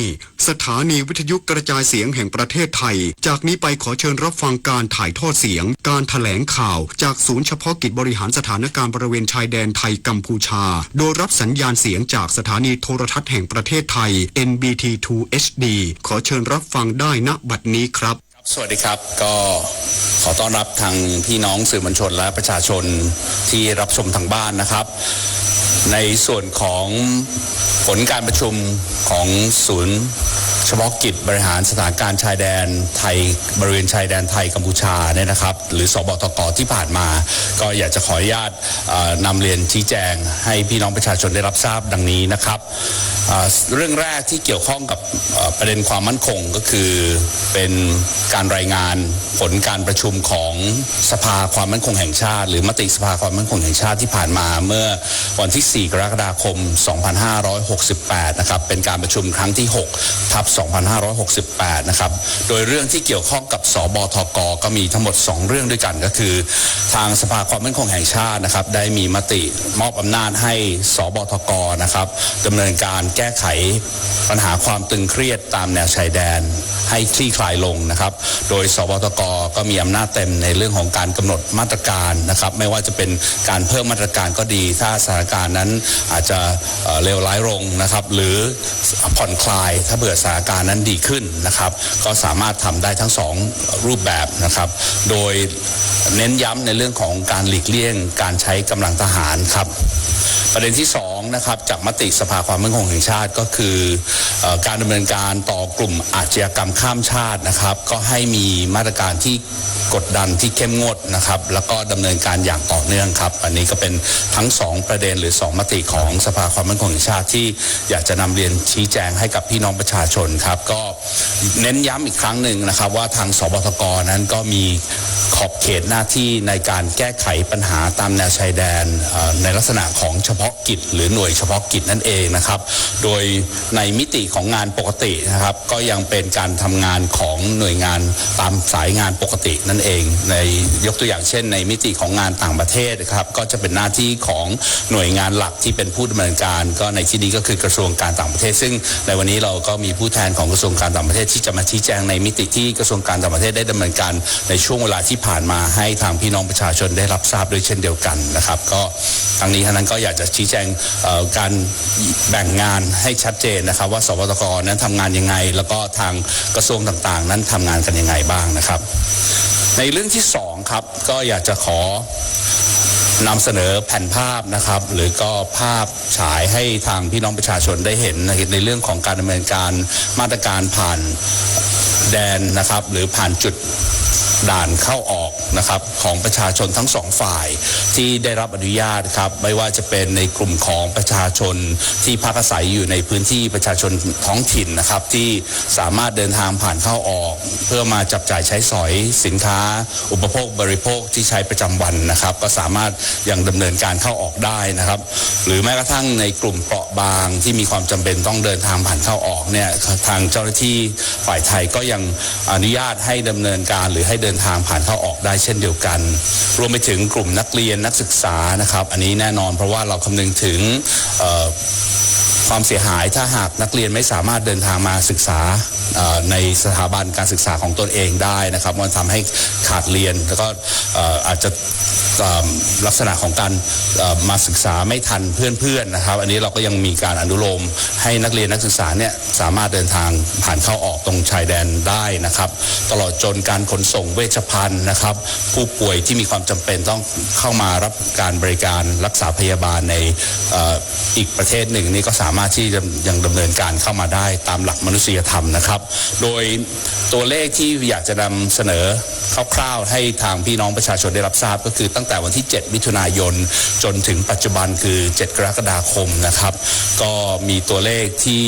สถานีวิทยุกระจายเสียงแห่งประเทศไทย จากนี้ไปขอเชิญรับฟังการถ่ายทอดเสียง การแถลงข่าว จากศูนย์เฉพาะกิจบริหารสถานการณ์บริเวณชายแดนไทยกัมพูชา โดยรับสัญญาณเสียงจากสถานีโทรทัศน์แห่งประเทศไทย เอ็น บี ที ทู เอช ดี ขอเชิญรับฟังได้ณบัดนี้ครับ สวัสดีครับ ก็ขอต้อนรับทางพี่น้องสื่อมวลชนและประชาชนที่รับชมทางบ้านนะครับ ในส่วนของผลการประชุมของศูนย์เฉพาะกิจบริหารสถานการณ์ชายแดนไทย บริเวณชายแดนไทยกัมพูชาเนี่ยนะครับ หรือ สบทก ที่ผ่านมา ก็อยากจะขออนุญาต เอ่อนำเรียนชี้แจงให้พี่น้องประชาชนได้รับทราบดังนี้นะครับ เอ่อเรื่องแรกที่เกี่ยวข้องกับเอ่อประเด็นความมั่นคงก็คือเป็นการรายงานผลการประชุมของสภาความมั่นคงแห่งชาติ หรือมติสภาความมั่นคงแห่งชาติที่ผ่านมาเมื่อวันที่ สี่ กรกฎาคม สองพันห้าร้อยหกสิบแปด นะครับ เป็นการประชุมครั้งที่ หก ทับ สองพันห้าร้อยหกสิบแปด นะครับ โดยเรื่องที่เกี่ยวข้องกับ สบทก ก็มีทั้งหมด สอง เรื่องด้วยกัน ก็คือทางสภาความมั่นคงแห่งชาตินะครับ ได้มีมติมอบอำนาจให้ สบทก นะครับ ดำเนินการแก้ไขปัญหาความตึงเครียดตามแนวชายแดนให้คลี่คลายลงนะครับ โดย สบทก ก็มีอำนาจเต็มในเรื่องของการกำหนดมาตรการนะครับ ไม่ว่าจะเป็นการเพิ่มมาตรการก็ดี ถ้าสถานการณ์นั้นอาจจะเอ่อเลวร้ายลงนะครับ หรือผ่อนคลาย ถ้าเผื่อสถานการณ์นั้นดีขึ้นนะครับ ก็สามารถทำได้ทั้งสองรูปแบบนะครับ โดยเน้นย้ำในเรื่องของการหลีกเลี่ยงการใช้กำลังทหารครับ ประเด็นที่สองนะครับ จากมติสภาความมั่นคงแห่งชาติก็คือเอ่อการดำเนินการต่อกลุ่มอาชญากรรมข้ามชาตินะครับ ก็ให้มีมาตรการที่กดดันที่เข้มงวดนะครับ แล้วก็ดำเนินการอย่างต่อเนื่องครับ อันนี้ก็เป็นทั้งสองประเด็นหรือสองมติของสภาความมั่นคงแห่งชาติที่อยากจะนำเรียนชี้แจงให้กับพี่น้องประชาชนครับ ก็เน้นย้ำอีกครั้งหนึ่งนะครับ ว่าทาง สบทก นั้นก็มีขอบเขตหน้าที่ในการแก้ไขปัญหาตามแนวชายแดนเอ่อในลักษณะของเฉพาะกิจ หรือหน่วยเฉพาะกิจนั่นเองนะครับ โดยในมิติของงานปกตินะครับ ก็ยังเป็นการทำงานของหน่วยงานตามสายงานปกตินั่นเอง ในยกตัวอย่างเช่น ในมิติของงานต่างประเทศนะครับ ก็จะเป็นหน้าที่ของหน่วยงานหลักที่เป็นผู้ดำเนินการ ก็ในที่นี้ก็คือกระทรวงการต่างประเทศ ซึ่งในวันนี้เราก็มีผู้แทนของกระทรวงการต่างประเทศที่จะมาชี้แจงในมิติที่กระทรวงการต่างประเทศได้ดำเนินการในช่วงเวลาที่ผ่านมาให้ทางพี่น้องประชาชนได้รับทราบด้วยเช่นเดียวกันนะครับ ก็ทั้งนี้ทั้งนั้นก็อยากจะชี้แจงเอ่อการแบ่งงานให้ชัดเจนนะครับ ว่า สบทก นั้นทำงานยังไง แล้วก็ทางกระทรวงต่างๆ นั้นทำงานกันยังไงบ้างนะครับ ในเรื่องที่สองครับ ก็อยากจะขอนำเสนอแผนภาพนะครับ หรือก็ภาพฉายให้ทางพี่น้องประชาชนได้เห็นในในเรื่องของการดำเนินการมาตรการผ่านแดนนะครับ หรือผ่านจุดด่านเข้าออกนะครับ ของประชาชนทั้งสองฝ่ายที่ได้รับอนุญาตครับ ไม่ว่าจะเป็นในกลุ่มของประชาชนที่พักอาศัยอยู่ในพื้นที่ประชาชนท้องถิ่นนะครับ ที่สามารถเดินทางผ่านเข้าออก เพื่อมาจับจ่ายใช้สอยสินค้าอุปโภคบริโภคที่ใช้ประจำวันนะครับ ก็สามารถยังดำเนินการเข้าออกได้นะครับ หรือแม้กระทั่งในกลุ่มเปราะบางที่มีความจำเป็นต้องเดินทางผ่านเข้าออกเนี่ย ทางเจ้าหน้าที่ฝ่ายไทยก็ยังอนุญาตให้ดำเนินการหรือให้เดินทางผ่านเข้าออกได้เช่นเดียวกัน รวมไปถึงกลุ่มนักเรียนนักศึกษานะครับ อันนี้แน่นอนเพราะว่าเราคำนึงถึงเอ่อความเสียหายถ้าหากนักเรียนไม่สามารถเดินทางมาศึกษาเอ่อในสถาบันการศึกษาของตนเองได้นะครับ มันทำให้ขาดเรียน แล้วก็เอ่ออาจจะเอ่อลักษณะของการเอ่อมาศึกษาไม่ทันเพื่อนๆนะครับ อันนี้เราก็ยังมีการอนุโลมให้นักเรียนนักศึกษาเนี่ยสามารถเดินทางผ่านเข้าออกตรงชายแดนได้นะครับ ตลอดจนการขนส่งเวชภัณฑ์นะครับ ผู้ป่วยที่มีความจำเป็นต้องเข้ามารับการบริการรักษาพยาบาลในเอ่ออีกประเทศหนึ่งนี่ก็สามารถที่จะยังดำเนินการเข้ามาได้ตามหลักมนุษยธรรมนะครับ โดยตัวเลขที่อยากจะนำเสนอคร่าวๆให้ทางพี่น้องประชาชนได้รับทราบก็คือตั้งแต่วันที่ เจ็ด มิถุนายน จนถึงปัจจุบันคือ เจ็ด กรกฎาคมนะครับ ก็มีตัวเลขที่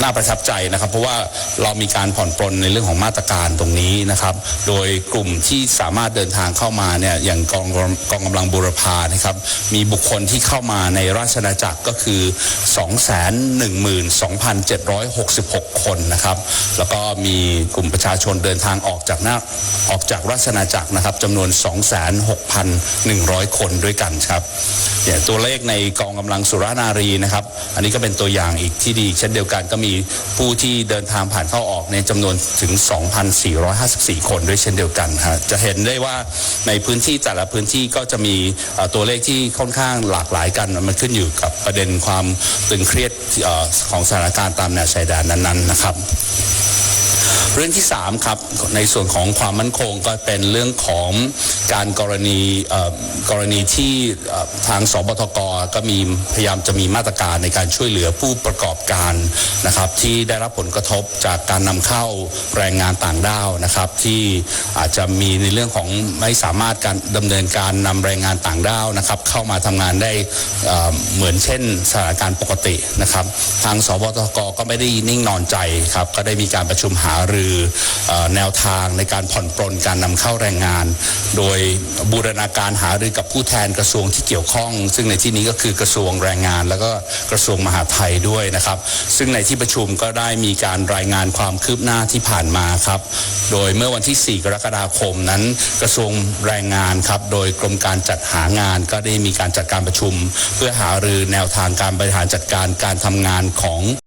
น่าประทับใจนะครับ เพราะว่าเรามีการผ่อนปรนในเรื่องของมาตรการตรงนี้นะครับ โดยกลุ่มที่สามารถเดินทางเข้ามาเนี่ย อย่างกองกองกำลังบูรพานะครับ มีบุคคลที่เข้ามาในราชอาณาจักรก็คือ สองแสนหนึ่งหมื่นสองพันเจ็ดร้อยหกสิบหก คนนะครับ แล้วก็มีกลุ่มประชาชนเดินทางออกจากหน้าออกจากราชอาณาจักรนะครับ จำนวน สองแสนหกพันหนึ่งร้อย คนด้วยกันครับ เนี่ย ตัวเลขในกองกำลังสุรนารีนะครับ อันนี้ก็เป็นตัวอย่างอีกที่ดีเช่นเดียวกัน ก็มีผู้ที่เดินทางผ่านเข้าออกในจำนวนถึง สองพันสี่ร้อยห้าสิบสี่ คนด้วยเช่นเดียวกันฮะ จะเห็นได้ว่าในพื้นที่แต่ละพื้นที่ก็จะมีเอ่อตัวเลขที่ค่อนข้างหลากหลายกัน มันขึ้นอยู่กับประเด็นความตึงเครียดเอ่อของสถานการณ์ตามแนวชายแดนนั้นๆนะครับ เรื่องที่สามครับ ในส่วนของความมั่นคงก็เป็นเรื่องของการกรณีเอ่อกรณีที่เอ่อทาง สบทก ก็มีพยายามจะมีมาตรการในการช่วยเหลือผู้ประกอบการนะครับ ที่ได้รับผลกระทบจากการนำเข้าแรงงานต่างด้าวนะครับ ที่อาจจะมีในเรื่องของไม่สามารถการดำเนินการนำแรงงานต่างด้าวนะครับ เข้ามาทำงานได้เอ่อเหมือนเช่นสถานการณ์ปกตินะครับ ทาง สบทก ก็ไม่ได้นิ่งนอนใจครับ ก็ได้มีการประชุมหารือเอ่อแนวทางในการผ่อนปรนการนำเข้าแรงงาน โดยบูรณาการหารือกับผู้แทนกระทรวงที่เกี่ยวข้อง ซึ่งในที่นี้ก็คือกระทรวงแรงงาน แล้วก็กระทรวงมหาดไทยด้วยนะครับ ซึ่งในที่ประชุมก็ได้มีการรายงานความคืบหน้าที่ผ่านมาครับ โดยเมื่อวันที่ สี่ กรกฎาคมนั้น กระทรวงแรงงานครับ โดยกรมการจัดหางานก็ได้มีการจัดการประชุม เพื่อหารือแนวทางการบริหารจัดการการทำงานของ